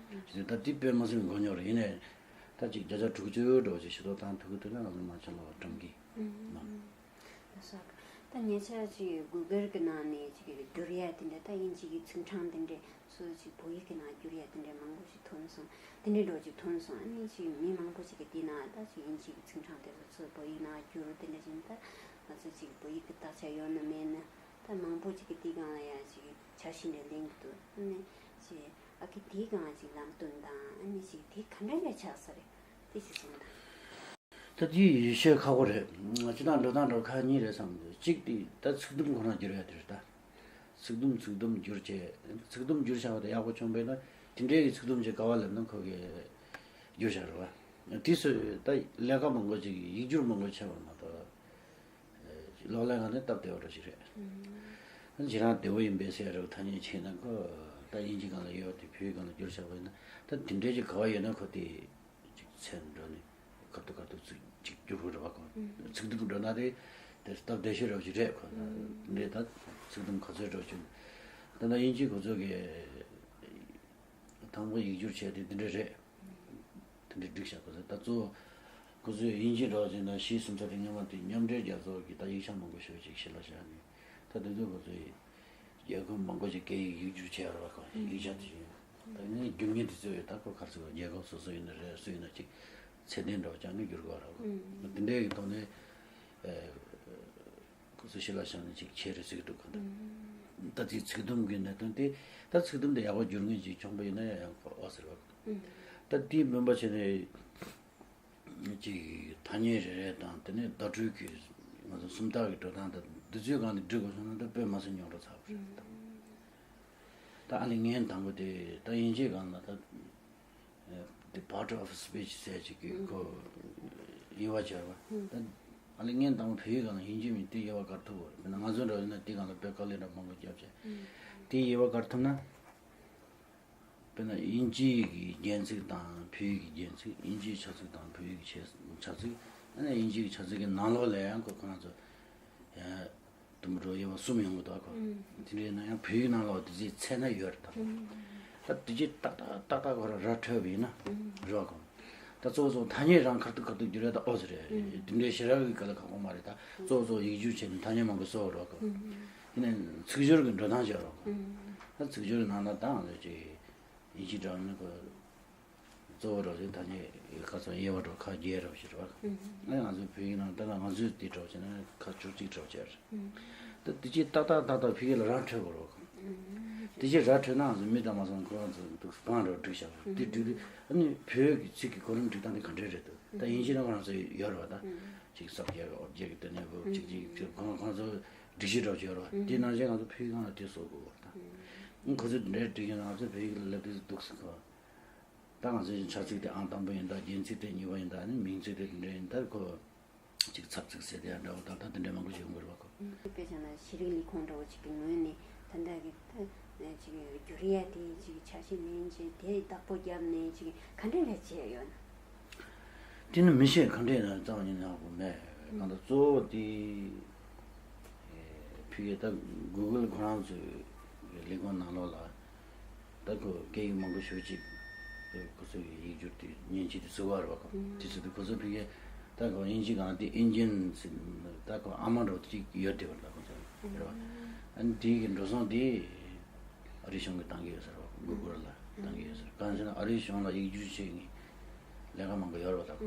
ད་དེ་དཔེ་མི་སྲིད་པའི་མགོ་རྙོག་རེད། ཡིན་ནའི་ད་ཅིག་བརྒྱ་ཆ་དྲུག་ཅུ་འགྲོ་ཅིག་ཞུ་དག་བཏང་ཐུབ་ཀྱི་འདུག་ན་ང་ཚོ་མ་ཆ་ལོ་བཀྲམ་གི་ན། ད་ཉེ་ཆར་ཅིག་གུ་གལ་གི་ནང་ནས་ཅིག་བསྒྱུར་ཡ་དེ་འདྲ་ད་དབྱིན་ཇི་གི་ཚིག་འཕྲེང་དེ་འདྲ་ཚོ་ཅིག་བོད་ཡིག་གི་ནང་བསྒྱུར་ཡ་དེ་འདྲ་མང་པོ་ཞིག་ཐོན་སོང་། དེ་འདྲ་འགྲོ་ཅིག་ཐོན་སོང་། ཨ་ནི་ཅིག་མི་མང་པོ་ཅིག་གི་དེ་ནང་ད་ཅིག་དབྱིན་ཇི་གི་ཚིག་འཕྲེང་དེ་ཚོ་ཚོ་བོད་ཡིག་ནང་བསྒྱུར་དེ་འདྲ་བྱས་ན་ད་ང་ཚོ་ཅིག་བོད་ཡིག་གི་དག་ཆ་ཡོད་ན་མེད་ན་ད་མང་པོ་ཅིག་གི་དེ་སྒང་ལ་ཡ་ཅིག་འཆར་གཞི་འདྲ་ལེན་གི་འདུག་ཨ་ནི་ཅིག་ཨ་ཁི་དེའི་སྒང་ཅིག་ལམ་སྟོན་དང་ཨ་ནི་ཅིག་དེ་ག་འདྲ་ཡ་ཆགས་ས་རེད། དེ་ཅིག་གསུངས་དང་། ད་དེ་ཡིད་ཆེས་ཁག་པོ་རེད། སྤྱི་བཏང་འགྲོ་སྟངས་འགྲོ་ཁག་གཉིས་རེད་བསམ་འདུག་གཅིག་དེ་ད་ཚིག་དུམ་ཁོ་རང་བསྒྱུར་ཡ་དེ་རེད་ད། ཚིག་དུམ་ཚིག་དུམ་བསྒྱུར་བྱས། ཚིག་དུམ་བསྒྱུར་བྱ་བ་དེ་ཡག་པོ་བྱུང་བས་ན་དེ་འདྲའི་གི་ཚིག་དུམ་ཅིག་ག་བ་ལབ་ན་ཁོ་གི་ བསྒྱུར་བྱ་རེད་བ། དེ་ཚོས་ད་ལས་ཀ་མང་པོ་ཅིག་ཡིག་སྒྱུར་མང་པོ་བྱས་པ་མ་གཏོགས། ལག་ལེན་ཁང་ནས་སྟབས་བདེ་བ་འདྲ་ཞིག་རེད། ཁྱེད་རང་བདེ་བོ་ཡིན་པས་ཟེར་རོགས་ཐ་སྙད་བྱས་ན་ཁོ། ད་དབྱིན་ཇི་སྒང་ལ་ཡོད་དེ་བོད་ཡིག་སྒང་ལ་བསྒྱུར་བྱ་བ་ཡིན་ན། ད་དེ་འདྲའི་ཅིག་ག་བ་ཡོད་ན་ཁོ་དེ་ཅིག་མཚན་འགྲོ་ནས་ཁ་ཐུག་ཁ་ཐུག་ཚིག་ཅིག་བསྒྱུར་དགོས་རེད་བ། ཁོ་ཚིག་དུམ་འགྲོ་ན་དེ་དེ་སྟབས་བདེ་ཤོས་འདྲ་ཞིག་རེད། ཁོ་འདྲའི་ད་ཚིག་དུམ་ག་ཚོད་འགྲོ་བྱུང་། ད་ལྟ་དབྱིན་ཇི་ཁོ་ཚོ་གི་དང་པོ་ཡིག་སྒྱུར་བྱས་དེ་འདི་འདྲ་རེད། དེ་འདྲའི་སྒྲིག་བཞག་པ་རེད། ད་གཙོ་བོ་ཁོ་ཚོས་དབྱིན་ཇི་འདྲ་བ་ཅིག་ན་གཞི་སུམ་ཚ་དེ་སྔོན་མ་དེ་མཉམ་འབྲེལ་རྒྱལ་ཚོགས་ཀྱི་ད་ཡིག་ཆ་མང་པོ་ཞེ་པོ་ཅིག་ཕྱི་ལ་བཞག་ནས། ད་དེ་ཚོ་ཁོ་ཚོས་རྒྱལ་ཁབ་མང་པོ་ཅིག་སྐད་ཡིག་ཡིག་སྒྱུར་བྱས་ཡོད་རེད་བ། ཁོ་ཡིག་ཆ་དེ་བཞིན་ད་ངས་བསྒྱུར་མཁན་དེ་ཚོས་ད་ཁོ་ག་རེ་ཟེར་བ། རྒྱལ་ཁབ་སོ་སོ་ཡིན་ན་རེད། སུ་ཡིན་ན་ཅིག་ཚད་ལྡན་འདྲ་བ་རྐྱང་གིས་བསྒྱུར་དགོས་རེད་བ། དེ་འདྲའི་གི་ཐོག་ནས་ཁོ་ཚོ་ཕྱི་ལ་བཞག་ནས་ཅིག་བྱས་རེད་ཟེར་གི་འདུག་ག་ད་དེའི་ཚིག་དུམ་གྱི་གནད་དོན་དེ། ད་ཚིག་དུམ་དེ་ཡག་པོ་བསྒྱུར་མཁན་ཅིག་བྱུང་པ་ཡིན་ན་ཡང་ཁོ་ཨོ་ཟེར་བ། ད་དེའི་སྨན་པ་བྱས་ནས་ཅིག་ཐ་སྙད་རེ་རེ་དང་། དེ་ནས་བརྡ་སྤྲོད་ཀྱི་ང་ཚོ་སུམ་རྟགས་ཀྱི་འགྲོ་སྟངས་དང་འདི་ཚོའི་སྒང་ནས་འབྲི་དགོས་སོང་ན་ད་དཔེ་མ་སྲིད་ཉུང་དྲགས་ཚ་པོ་རེད། ད་ཨ་ལས་ངན་དང་པོ་དེ་ད་དབྱིན་ཇིའི་སྒང་ལ་ད། The part of speech ཟེར་ཅིག་གི་ཁོ་དབྱེ་བ་སྦྱར་བ། ད་ཨ་ལས་ངན་དང་པོ་བོད་ཡིག་སྒང་ལ་དབྱིན་ཇི་མིན་དེ་དབྱེ་བ་བཀར་ཐུབ་པ་རེད། དཔེར་ན་ང་ཚོ་འདྲ་ཡིན་ན་དེ་སྒང་ལ་དཔེ་དཀའ་ལས་འདྲ་མང་པོ་བརྒྱབ་བྱས། དེ་དབྱེ་བ་བཀར་ཐུབ་ན། དཔེར་ན་དབྱིན་ཇི་ཡིག་གི་རྒྱན་ཚིག་དང་བོད་ཡིག་གི་རྒྱན་ཚིག་དབྱིན་ཇིའི་ཆ་ཚིག་དང་བོད་ཡིག་གི་ཆ་ཆ་ཚིག་ཨ་ནི་དབྱིན་ཇིའི་ཆ་ཚིག་གི་ནང་ལོགས་ལ་ཡང་ཁོ་ཁོ་རང་ཚོ་ཡང་དུམ་བུ་དྲུག་དབྱེ་བ་གསུམ་ཡོང་གི་འདུག་ཁོ། དེ་འདྲ་ཡིན་ན་ཡང་བོད་ཡིག་ནང་ལོགས་དེ་ཚོའི་ཚད་ན་ཡོད་རེད་ད། ད་དེ་ཅིག་ཏག་ཏག་ཏག་ཏག་ཁོ་རང་ར་འཕྲོད་པ་ཡིན་ན་རེད་བ་ཁོ། ད་གཙོ་བོ་གཙོ་བོ་ཐ་སྙད་རང་ཁ་ཐུག་ཁ་ཐུག་བསྒྱུར་ཡ་ད་ཨོ་ཙི་རེད། དེ་འདྲའི་ཞེ་དྲག་གི་སྐད་ལ་ཁག་པོ་མ་རེད། ད་གཙོ་བོ་གཙོ་བོ་ཡིག་སྒྱུར་བྱས་ནས་ཐ་སྙད་མང་པོ་བཟོ་བ་རེད་བ་ཁོ། དེ་ནས་ཚིག་སྦྱོར་གྱི་འགྲོ་སྟངས་བྱས་རེད་བ་ཁོ། ད་ཚིག་སྦྱོར་གྱི་ནང་ན་ད་ང་ཚོ་ཅིག་ཡིན་གཅིག་འདྲ་མིན་ཁོ། གཙོ་བོ་རོ་ཞིག་ཐ་སྙད་ཁ་ཚང་དབྱེ་བ་འདྲ་ཁ་བརྒྱད་འདྲ་ཞིག་རེད་བ། ཨ་ང་ཚོའི་བོད་ཡིག་ནང་ད་ང་ཚོའི་དེ་འདྲ་བྱས་ན་ཁ་བཅུ་གཅིག་འདྲ་བྱས་རེད། ད་དེ་ཅིག་ཏག་ཏག་ཏག་ཏག་བོད་ཡིག་ལ་རང་འཕྲོད་དགོས་རེད་བ། དེ་ཅིག་རང་འཕྲོད་ན་ང་ཚོ་མི་དང་མ་སོང་ཁོ་རང་ཚོ་འདུག་སྤང་འདྲ་བསྒྲིགས་བཞག་པ་རེད། དེ་བསྒྲིགས་དུས་ཨ་ནི་བོད་ཀྱི་ཚིག་གི་གོ་རིམ་སྒྲིག་སྟངས་དེ་ག་འདྲས་རེད་འདུག་ད་དབྱིན་ཇི་ནང་ཁོ་རང་ཚོ་ཡོད་རེད་བ། ད་ཅིག་subject object དེ་ནས་བུ་གཅིག་གཅིག་ཁོ་རང་ཁོ་རང་ཚོ་སྒྲིག་གཞི་འདྲ་བྱས་ཡོད་རེད་བ། དེ་ནང་བཞིན་ང་ཚོ་བོད་ཡིག་ནང་ལ་དེ་བཟོ་དགོས་པ་རེད། ད་ཁོ་ཚོས་འདྲ་སྒྲིག་གཞི་ནང་ང་ཚོ་བོད་ཡིག་ལ་ལབ་དུས་འདུག་སེ་ཁོ། ད་ང་ཚོའི་ཆ་ཚིག་དེ་ཨང་དང་པོ་ཡིན་ད། རྒྱན་ཚིག་དེ་གཉིས་པ་ཡིན་ད། ཨ་ནི་མིང་ཚིག་དེ་དེ་འདྲ་ཡིན་ད། ཁོ་ཅིག་ཚབ་ཚིག་ཟེར་དེ་ཡང་འདྲ་བོ་དང་ད་དེ་འདྲ་མང་པོ་ཞིག་ཡོང་གི་རེད་བ་ཁོ། དཔེ་བཞག་ན་ཤེས་རིག་ལས་ཁུངས་འདྲ་བོ་ཅིག་གི་ངོས་ནས་ད་ལྟ་གི་ད་ཅིག་བསྒྱུར་ཡ་དེ་ཅིག་འཆར་གཞི་ལེན་བྱས་དེ་བདག་པོ་བརྒྱབ་ནས་ཅིག་ག་འདྲ་རེ་བྱས་ཡོད་ན། དེ་ནི་མི་ཤེས། ག་འདྲས་ན་རྩ་བ་ཉིད་ནས་ཧ་གོ་མེད། གང་ལྟར་གཙོ་བོ་དེ་ཕ་གི་ད་Google ཁོ་རང་ཚོའི་ལས་ཁུངས་ནང་ལོགས་ལ་ད་ཁོ་སྐད་ཡིག་མང་པོ་ཞེ་པོ་ཅིག་ཁོ་ཚོའི་ཡིག་སྒྱུར་དེ་མཉེན་ཆས་དེ་བཟོ་བ་རེད་བ་ཁོ། དེ་ཚོ་དེ་ཁོ་ཚོ་ཕ་གི་ད་ཁོ་དབྱིན་ཇི་སྒང་དེ་Engine ཟེར་ད་ཁོ་ཨ་མ་འདྲ་བོ་དེ་ཅིག་ཡོད་དེ་བ་ད་ཁོ་ཚོ་རེད་བ། ཨ་ནི་དེ་གི་འགྲོ་སོང་དེ་ཨ་རི་གཞུང་གིས་བཏང་གི་ཡོད་ས་རེད་བ། Google ལ་བཏང་གི་ཡོད་ས་རེད། གང་ཟེར་ན་ཨ་རི་གཞུང་ལ་ཡིག་སྒྱུར་བྱེད་མཁན་ལས་ཀ་མང་པོ་ཡོད་རེད་བ་ད་ཁོ།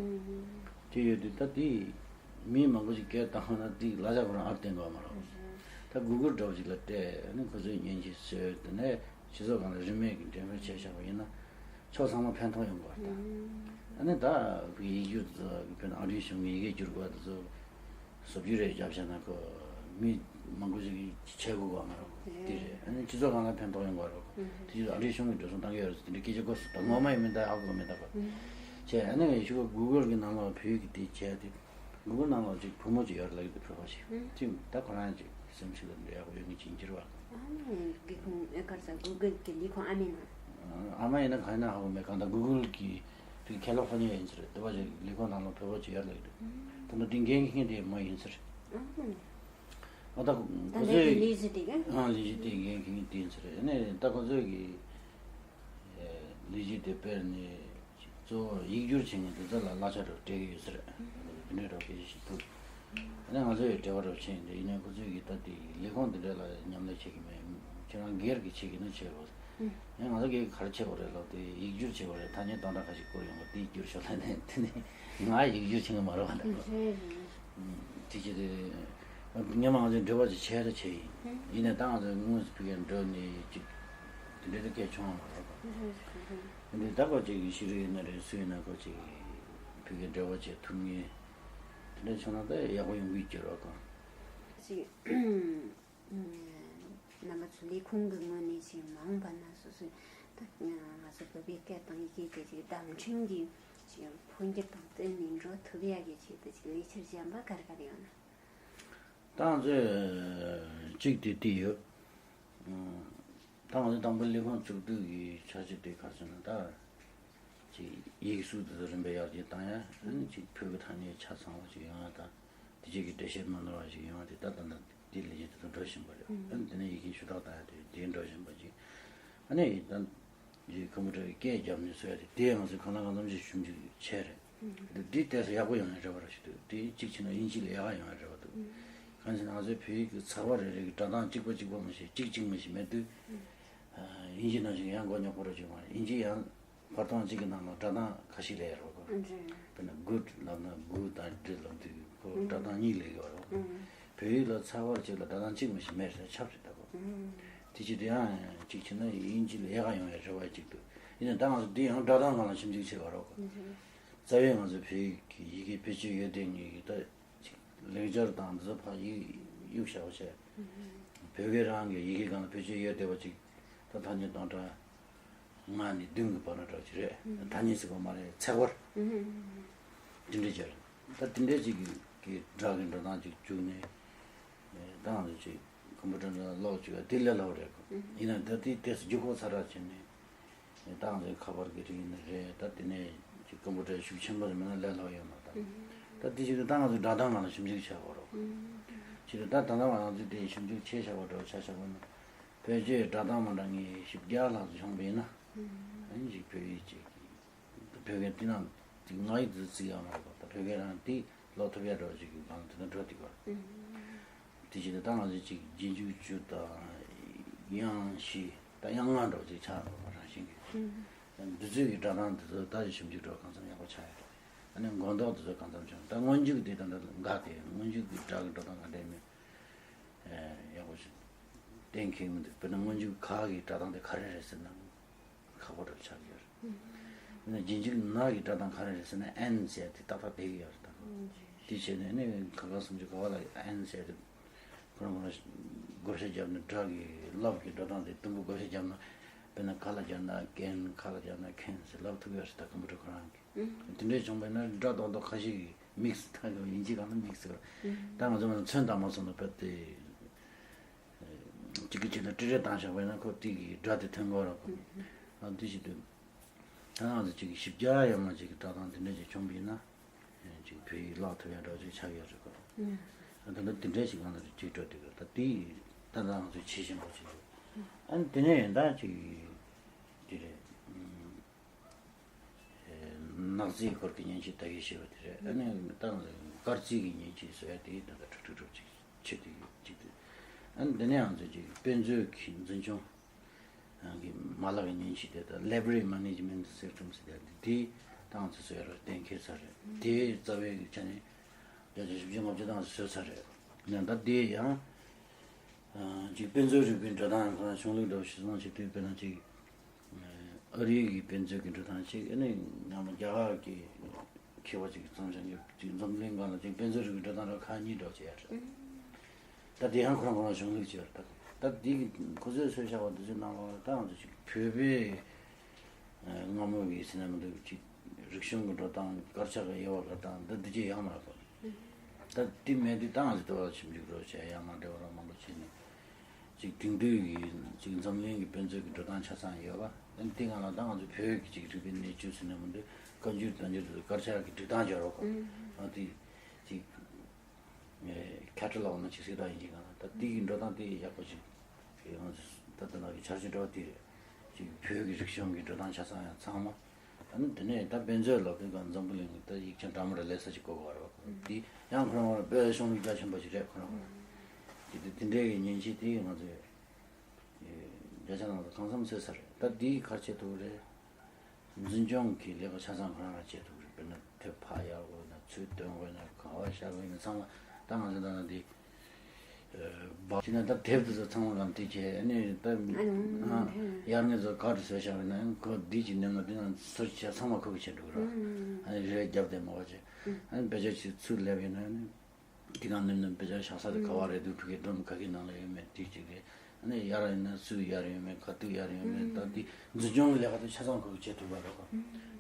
དེ་ཡོད་དུས་ད་དེ་མི་མང་པོ་ཞིག་སྐད་བཏང་བ་ན་དེ་གི་གླ་ཆ་ཁོ་རང་ཨར་བཏོན་དགོས་མ་རེད། ད་Google འདྲ་བོ་ཞིག་ལ་སྤྲད་ནས་ཁོ་ཚོས་མཉེན་ཆས་བཟོས། དེ་ནས་སྤྱི་ཚོགས་སྒང་ལ་རིན་མེད་ཀྱི་འགྲེམས་སྤེལ་བྱས་བཞག་པ་ཡིན་ན་ཕྱོགས་ཚང་མ་ཕན་ཐོགས་ཡོང་གི་རེད་ད། ཨ་ནི་ད་ཡིག་སྒྱུར་དེ་ཚོ་དཔེར་ན་ཨ་རིའི་གཞུང་གི་ཡི་གེ་བསྒྱུར་དགོས་དེ་ཚོ་བཟོ་བསྒྱུར་རེ་བརྒྱབ་བྱས་ན་ཁོ་མི་མང་པོ་ཞིག་གིས་བྱེད་དགོས་ག་མ་རེད། དེ་རེད། ཨ་ནི་སྤྱི་ཚོགས་སྒང་ལ་ཕན་ཐོགས་ཡོང་གི་རེད། དེ་ཚོ་ཨ་རིའི་གཞུང་གིས་འགྲོ་སོང་བཏང་གི་ཡོད་རེད། དེ་འདྲའི་སྐད་ཆ་གོ་སོང་། ད་ངོ་མ་ཡིན་མིན་ད་ཧ་གོ་མེད་ད་ཁོ། བྱས་ཨ་ནི་ཡི་ཤུ་ག་Google གི་ནང་ལ་བོད་ཡིག་གི་དེ་བྱས་དེ་Google ནང་ལ་ཅིག་བུ་མོ་ཅིག་ཡོད་ལབ་ཀྱི་འདུག་བོད་པ་ཅིག་ཅིག་ད་ཁོ་རང་ཅིག་སེམས་ཤུགས་ལ་འདྲ་ཡག་པོ་ཡོད་ངེས་ཅིག་འགྱུར་བ། ཨ་ནི་གི་ཁུངས་ཨེ་གར་ས་Google གི་ལས་ཁུངས་ཨ་མའི་ནང་། ཨ་མ་ཡིན་ན་གང་ཡིན་ན་ཧ་གོ་མེད། གང་ལྟར་Google གི་དེ་California ཡིན་ཟེར། དེ་བ་ཅིག་ལས་ཁུངས་ནང་ལ་བོད་པ་ཅིག་ཡོད་ལབ་ཀྱི་འདུག་ད་ལྟ་དེ་འགན་འཁྱེར་མཁན་དེ་མ་ཡིན་ཟེར། ཨ་ད་ཁོ་ད་ལྟ་ཚོས་གི་ལས་གཞི་དེ་ག་ཨ་ལས་གཞི་དེ་འགན་འཁྱེར་མཁན་དེ་ཡིན་ཟེར། ཨ་ནི་ད་ཁོ་ཚོས་གི་ལས་གཞི་དེ་སྤེལ་ནས་གཙོ་བོ་ཡིག་སྒྱུར་བྱེད་མཁན་དེ་ཚོ་ལ་གླ་ཆ་རུ་སྤྲད་ཀྱི་ཡོད་ཟེར། དེ་འདྲའི་རོགས་སྐད་ཆ་ཞིག་འདུག་ཨ་ནི་ང་ཚོ་ཡི་འབྲེལ་བ་རུ་ཕྱིན་ཏེ་ཡིན་ནའི་ཁོ་ཚོས་གི་ད་དེ་ལས་ཁུངས་དེ་འདྲ་ལ་མཉམ་ལས་བྱེད་ཀྱི་མེད། ཁྱེད་རང་སྒེར་གྱི་བྱེད་ཀྱི་ན་བྱེད་རོགས། ཡང་ང་ཚོ་གིས་ག་རེ་བྱེད་དགོས་རེད་ལབ་དུས་ཡིག་སྒྱུར་བྱེད་དགོས་རེད། ཐ་སྙད་སྟོང་ཕྲག་ཁ་ཤས་བསྐུར་ཡོང་བ་དེ་བསྒྱུར་ཤོག་ལབ་ནས། དེ་ནས་ང་ཡིག་སྒྱུར་བྱེད་ཀྱི་མ་རེད་བ་ད། དེ་བྱས་ཏེ་སྔོན་མ་ང་ཚོས་འབྲེལ་བ་ཅིག་བྱས་རེད་བྱས་ཡིན། ཡིན་ནའི་ད་ང་ཚོས་དངོས་སུ་ཕ་གིར་འགྲོ་ནས་ཅིག་དེ་འདྲའི་སྐད་བྱུང་བ་མ་རེད་བ། དེ་འདྲའི་ད་ཁོ་ཅིག་ཤེས་རིག་ཡིན་ན་རེད། སུ་ཡིན་ན་ཁོ་ཅིག་ཕ་གིར་འབྲེལ་བ་བྱེད་ཐུབ་ངེས་དེ་འདྲ་བྱུང་ན་ད་ཡག་པོ་ཡོང་གི་ཡོད་རེད་བ། ཅིག་རྣམ་པ་ཚོ་ལས་ཁུངས་ཀྱི་ངོས་ནས་ཅིག་མ་འོངས་པ་ན་སོ་སོའི་ད་ང་ཚོ་བོད་པའི་སྐད་དང་ཡི་གེ་དེ་ཅིག་བརྡ་འཕྲིན་གྱི་ ཅིག་འཕོ་འགྱུར་དང་བསྟུན་ནས་འགྲོ་ཐུབ་ཡ་གི་ཆེད་དུ་ཅིག་ལས་འཆར་གཞན་པ་ག་རེ་ག་རེ་ཡོད་ན། ད་ང་ཚོས་གཅིག་དེ་དེ་ཡོད། ཨང་། ད་ང་ཚོ་དང་པོ་ལས་ཁུངས་བཙུགས་དུས་ཀྱི་འཆར་གཞི་དེ་ག་ཚོད་ན་ད། ཅིག་ཡིག་གཟུགས་དེ་ཚོ་རིམ་པས་ཡར་རྒྱས་བཏང་ཡ། ཨ་ནི་ཅིག་བོད་ཀྱི་ཐ་སྙད་ཆ་ཚང་བ་ཅིག་ཡོང་ཡ་དང་། དེ་རྗེས་ཀྱི་འགྲེལ་བཤད་མ་ནོར་བ་ཅིག་ཡོང་ཡ་དེ་ད་ད་ལྟ་དེ་ལས་གཞི་དེ་ཚོ་འགྲོ་བཞིན་པ་རེད། ཨ་ནི་དེ་ནས་ཡི་གེ་ཞུ་དག་བཏང་ཡ་དེ་དེ་འགྲོ་བཞིན་པ་ཅིག་ཨ་ནི་ད། ཡི་ཁམ་པུ་ཊར་གྱི་སྐད་རྒྱབ་ནས་བཟོ་ཡ་དེ་དེ་ང་ཚོས་གང་ལ་གང་འཚམ་ཞིག་ཞིབ་འཇུག་བྱས་རེད། འདི་འདི་ཏོག་ཙམ་ཡག་པོ་ཡོང་ཡ་རེད་བ་ར་ཞུ་འདུག་དེ་གཅིག་བྱས་ན་དབྱིན་ཇི་ལ་ཡག་ག་ཡོང་ཡ་རེད་བ་འདུག་གང་ཟེར་ན་ང་ཚོའི་བོད་ཡིག་གི་ཚེག་བར་རེ་རེ་གི་སྒྲ་གདངས་གཅིག་པ་གཅིག་པ་མ་ཞིག་གཅིག་གཅིག་མ་ཞིག་མེད་དུས། དབྱིན་ཇི་ནང་བཞིན་ཡང་མགོ་རྙོག་པོ་ར་ཅིག་མ་རེད། དབྱིན་ཇི་ཡང་བར་སྟོང་གཅིག་གི་ནང་ལ་སྒྲ་གདངས་ཁ་ཤས་ལས་ཡ་རེད་བ། དཔེར་ན་good ལབ་ན་good དང་འདི་ལབ་དུས་ཁོ་སྒྲ་གདངས་གཉིས་ལས་ཡོད་རེད་བ། བོད་ཡིག་ལ་ཚེག་བར་གཅིག་ལ་སྒྲ་གདངས་གཅིག་མ་ཞིག་མེད་ཟེར་ཆབ་རེད་ད་གོ་དེ་ཅི་དེ་ཡང་གཅིག་བྱས་ན་དབྱིན་ཇི་ལ་ཡག་ག་ཡོང་ཡ་རེ་བ་གཅིག་འདུག་ཡིན་ན་ད་ང་ཚོ་འདི་ཡང་སྒྲ་གདངས་སྒང་ལ་ཞིབ་འཇུག་བྱེད་པ་རོགས་གོ་རྩ་བའི་ང་ཚོ་བོད་ཡིག་གི་ཡི་གེ་བེད་སྤྱོད་ཡོད་བསྡད་མཁན་གྱི་ད་ཅིག་ལེགས་སྦྱར་དང་འདི་ཚོ་ཕར་གཡུག་གཡུག་བཞག་པ་བྱས། བོད་སྐད་རང་གི་ཡི་གེ་སྒང་ལ་བེད་སྤྱོད་ཡོད་བསྡད་པ་ཅིག་ད་ཐ་སྙད་སྟོང་ཕྲག་ལྔ་ནས་བདུན་གྱི་བར་ན་འདྲ་ཅིག་རེད། ཐ་སྙད་ཟེར་བ་མ་རེད་ཚེག་བར། དེ་འདྲ་ཅིག་རེད། ད་དེ་འདྲ་ཅིག་གི་གི་སྒྲ་གི་འགྲོ་སྟངས་ཅིག་བཅུག་ནས། ད་ང་ཚོ་ཅིག་ཀམ་པུ་ཊར་ནང་ཀློག་བཅུག་ཡ་དེ་ལས་སླ་བོ་རེད་གོ་ཡིན་ན་ད་དེ་དེ་རྒྱུག་ཁོག་ཚ་དྲག་བྱས་ནས། ད་ང་ཚོའི་ཁ་པར་གྱི་རིགས་ནི་རེད། ད་དེ་ནས་ཅིག་ཀམ་པུ་ཊར་ཤུགས་ཆེན་པོ་རེད་མིན་ན་ལས་སླ་བོ་ཡོད་མ་རེད་ད། ད་དེ་ཅིག་ད་ང་ཚོའི་སྒྲ་གདངས་སྒང་ལ་ཞིབ་འཇུག་བྱ་དགོས་རོགས། ཅིག་ད་ད་ལྟ་ང་ཚོས་དེ་ཞིབ་འཇུག་བྱས་བཞག་པ་འདྲ་བོ་ཆ་བཞག་པ་ན། བོད་བརྗོད་སྒྲ་གདངས་མ་འདྲ་ངེས་ཞིབ་རྒྱ་ལྷག་ཙམ་བྱུང་བ་ཡིན་ན། ཨ་ནི་ཅིག་བོད་ཡིག་ཅིག་བོད་སྐད་འདི་ནང་དེ་ང་ཡི་དུ་བརྩི་ཡག་མ་རེད་པ། ད་བོད་སྐད་རང་དེ་ཀློག་ཐུབ་ཡག་འདྲ་བོ་ཅིག་གི་སྒང་དེ་ན་འགྲོ་དེ་གར། དེ་བཞིན་དུ་ད་ང་ཚོས་ཅིག་རྗེས་འཇུག་བཅུ་དང་དབྱངས་བཞི་དང་དབྱངས་ལྔ་འདྲ་བོ་ཅིག་ཆགས་འགྲོ་བ་རང་བཞིན་གྱི། འདི་ཚོའི་གི་སྒྲ་གདངས་འདི་ཚོ་ད་ཞིབ་འཇུག་འདྲ་བོ་གང་འཚམ་ཡག་པོ་ཆགས་ཡོད་རེད། ཨ་ནི་མགོ་འདོགས་འདི་ཚོ་གང་འཚམ་བྱུང་། ད་སྔོན་འཇུག་དེ་ད་ལྟ་འགག་དེ་སྔོན་འཇུག་གི་སྒྲ་གི་འགྲོ་སྟངས་ག་འདྲ་མིན་ཡག་པོ་ཞིག་གཏན་འཁེལ་མི་འདུག་དཔེར་ན་སྔོན་འཇུག་ག་གི་སྒྲ་གདངས་དེ་ག་རེ་རེད་ཟེར་ན། ཁག་པོ་འདྲ་ཆགས་ཀྱི་ཡོད་རེད། ཡིན་ན་རྗེས་འཇུག་ན་གི་སྒྲ་གདངས་ག་རེ་རེད་ཟེར་ན་ཨེན་ཟེར་དེ་ཏག་ཏག་བསྡད་ཀྱི་ཡོད་རེད་ད། དེ་བྱས་ནས་ནི་ཁ་ཁ་སུམ་ཅུ་ག་བ་ལ་ཨེན་ཟེར་དེ་ཁོ་རང་ཁོ་རང་བགོ་བཤའ་བརྒྱབ་ནས་སྒྲ་གི་རླབས་ཀྱི་འགྲོ་སྟངས་དེ་དུམ་བུ་བགོ་བཤའ་བརྒྱབ་ན། དཔེར་ན་ག་ལ་སྦྱར་ན་ཀེན། ཁ་ལ་སྦྱར་ན་ཁེན་ཟེར་ལབ་ཐུབ་ཡོད་རེད་ད་ཀམ་པུ་ཊར་ཁོ་རང་གིས། དེ་འདྲས་བྱུང་བས་ན་སྒྲ་རྡོག་རྡོག་ཁ་ཤས་ཀྱི་མིག་སི་ད་ཡིན་གཅིག་གང་ན་མིག་སི་རེད། ད་ང་ཚོ་ཚོན་བཏང་མ་སོང་ན་བོད་དེ། གཅིག་གི་ཆེད་དུ་ཏི་རེ་བཏང་བཞག་པས་ན་ཁོ་དེ་གི་སྒྲ་དེ་ཐོན་གོ་ར་ཁོ། ཨ་འདི་ཞིག་འདུག་ད་ང་ཚོ་གཅིག་གི་ཞིབ་རྒྱ་ཡོད་མ་གཅིག་གི་སྒྲ་གདངས་དེ་འདྲ་ཅིག་བྱུང་བ་ཡིན་ན། གཅིག་བོད་ཡིག་བཀླག་ཐུབ་ཡ་འདྲ་ཅིག་ཆགས་ཡོད་རེད་ཁོ། ཨ་ད་ལྟ་དེ་འདྲ་ཞིག་ང་ཚོ་གཅིག་འགྲོ་དུས་ད་དེ་ད་ལྟ་ང་ཚོ་བྱེད་བཞིན་པ་ཅིག་རེད། ཨ་ནི་དེ་ནས་ཡིན་ད་ཅིག་དེ་རེད། ནག་རྩིས་སྐོར་གྱི་མཉེན་ཆས་ལྟ་གི་ཞེས་པ་དེ་རེད། ཨ་ནི་ད་དཀར་རྩིས་ཀྱི་མཉེན་ཆས་བཟོ་ཡ་དེ་ད་ལྟ་ཁྲུག་ཁྲུག་ཁྲུག་ཅིག་ཆེད་དུ་ཡོད་ཅིག་དེ། ཨ་ནི་འདི་ནས་ང་ཚོས་ཅིག་དཔེ་མཛོད་ཀྱི་འཛིན་སྐྱོང་གི་མ་ལག་གི་མཉེན་ཆས་དེ་ད་Library Management System ཟེར་ཡ་དེ་དེ་ད་ང་ཚོས་བཟོ་ཡ་ལ་གཏན་འཁེལ་ཚར་རེད། དེ་རྩ་བའི་ཆ་ནས་བརྒྱ་ཆ་བཞི་བཅུ་ལྔ་བཅུ་ད་ང་ཚོས་བཟོས་ཚར་རེད། ཡང་ད་དེ་ཡང་ཅིག་དཔེ་མཛོད་རིག་པའི་འགྲོ་སྟངས་ཁོ་ན་གཞུང་ལུགས་འདྲ་བོ་ཞིག་སོང་ཅིག་དུས་དཔེར་ན་ཅིག་ཨ་རིའི་གི་དཔེ་མཛོད་ཀྱི་འགྲོ་སྟངས་ཤིག་ཨ་ནི་ཡང་ན་རྒྱ་གར་གྱི་མཁས་པ་ཅིག་གིས་བརྩམས་བཞག་ཅིག་འཛམ་གླིང་སྒང་ལ་ཅིག་དཔེ་མཛོད་རིག་པའི་འགྲོ་སྟངས་ར་ཁག་གཉིས་འདྲ་བྱེད་ཡ་རེད། ད་དེ་ཡང་ཁོ་རང་ཁོ་རང་གཞུང་ལུགས་ཅིག་ཡོད་རེད། ད་དེ་གི་ཁོ་ཚོས་བཟོས་བཞག་པ་འདི་ཚོའི་ནང་ལོགས་ལ་ད་ང་ཚོ་ཅིག་བོད་པའི་སྔ་མོ་གི་ཟེར་ན་མི་འདུག་ཅིག་རིག་གཞུང་གི་འགྲོ་སྟངས་དཀར་ཆག་གི་དབྱེ་བ་དགར་སྟངས་འདི་འདི་ཅིག་ཡང་མ་རེད་པ། ད་དེ་མེད་དུས་ད་ང་ཚོ་དེ་བ་ཞིབ་འཇུག་རོགས་བྱས་ཡང་མ་འབྲེལ་བ་རོགས་མང་པོ་བྱས་ནས། ཅིག་དེང་དུས་ཀྱི་ཅིག་འཛམ་གླིང་གི་དཔེ་མཛོད་ཀྱི་འགྲོ་སྟངས་ཆ་ཚང་ཡོད་པ། ཨ་ནི་དེ་སྒང་ལ་ད་ང་ཚོ་བོད་ཀྱི་ཅིག་རིག་པའི་གནས་ཚུལ་ཟེར་ན་མི་འདུག་བཀའ་འགྱུར་བསྟན་འགྱུར་དེ་ཚོ་དཀར་ཆག་གི་སྒྲིག་སྟངས་ཅིག་ཡོད་རེད་པ། ཨ་དེ་ཅིག་ཁ་ཊ་ལོག་ནང་ཅིག་གཟིགས་སྟངས་ཡིན་གྱི་གང་ལ་ད་དེ་གི་འགྲོ་སྟངས་དེ་ཡག་པོ་ཅིག་ཡོང་ད་ལྟ་ནང་གི་འཆར་གཞི་འདྲ་བ་དེ་རེད། ཅིག་བོད་ཀྱི་རིག་གཞུང་གི་འགྲོ་སྟངས་ཆ་ཚང་ཡང་ཚང་མ། ཨ་ནི་དེ་ནས་ད་དཔེ་མཛོད་ལབ་དུས་ཀྱང་འཛམ་བུ་གླིང་གི་ད་ཡིག་ཆ་འདྲ་མི་འདྲ་ལས་ས་ཅིག་དགོས་ཀྱི་རེད་པ། དེ་ཡང་ཁོ་རང་ཁོ་རང་བོད་གཞུང་ལུགས་རྒྱ་ཆེན་པོ་ཅིག་རེད་ཁོ་རང་ཁོ་རང་། དེ་དེ་དེ་འདྲའི་གི་མཉེན་ཆས་དེ་ང་ཚོས་བརྒྱ་ཆ་ནང་ལ་གང་འཚམ་བཟོས་ཚར་རེད། ད་དེ་ག་རེ་བྱེད་ཐུབ་རེད། འཛིན་སྐྱོང་གི་ལས་ཀ་ཆ་ཚང་ཁོ་རང་རང་བྱེད་ཐུབ་རེད། དཔེར་ན་དེབ་ཕར་གཡར་དགོས་ན་ཚུར་འདོན་དགོས་ན་ག་པར་བཞག་དགོས་ན་ཚང་མ་ད་ང་ཚོ་ད་ནང་དེ། བ་ཅི་ན་ད་དེབ་དེ་ཚོ་ཚང་མ་ལམ་སྟེགས་བྱས་ཨ་ནི་ད་ཨ་ཡར་ངེས་ཚོ་ག་རེ་བཟོས་བཞག་ཡོད་ན་ཁོ་འདི་ཅིག་ནེམ་ན་འདི་ནང་ཚུར་བྱས་ཚང་མ་ཁོ་གི་བྱེད་འགྲོ་གི་རེད། ཨ་ནི་རེ་རེ་རྒྱབ་དེ་མ་བ་བྱས་ཨ་ནི་དཔེ་ཆ་ཅིག་ཚུར་སླེབས་ཡོད་ན་ཨ་ནི་འདི་གང་ནེམ་ནེམ་དཔེ་ཆ་བཞག་ས་དེ་ག་པར་རེད་འདུག་ཕ་གི་སྒྲོམ་ག་གི་ནང་ལ་ཡོད་མེད་དེ་ཅིག་རེད། ཨ་ནི་ཡར་ཡིན་ན་སུས་ཡར་ཡོད་མེད་ག་དུས་ཡར་ཡོད་མེད་ད་འདི་འཛིན་སྐྱོང་གི་ལས་ཀ་དེ་ཆ་ཚང་ཁོ་གི་བྱེད་ཐུབ་པ་རེད་ཁོ།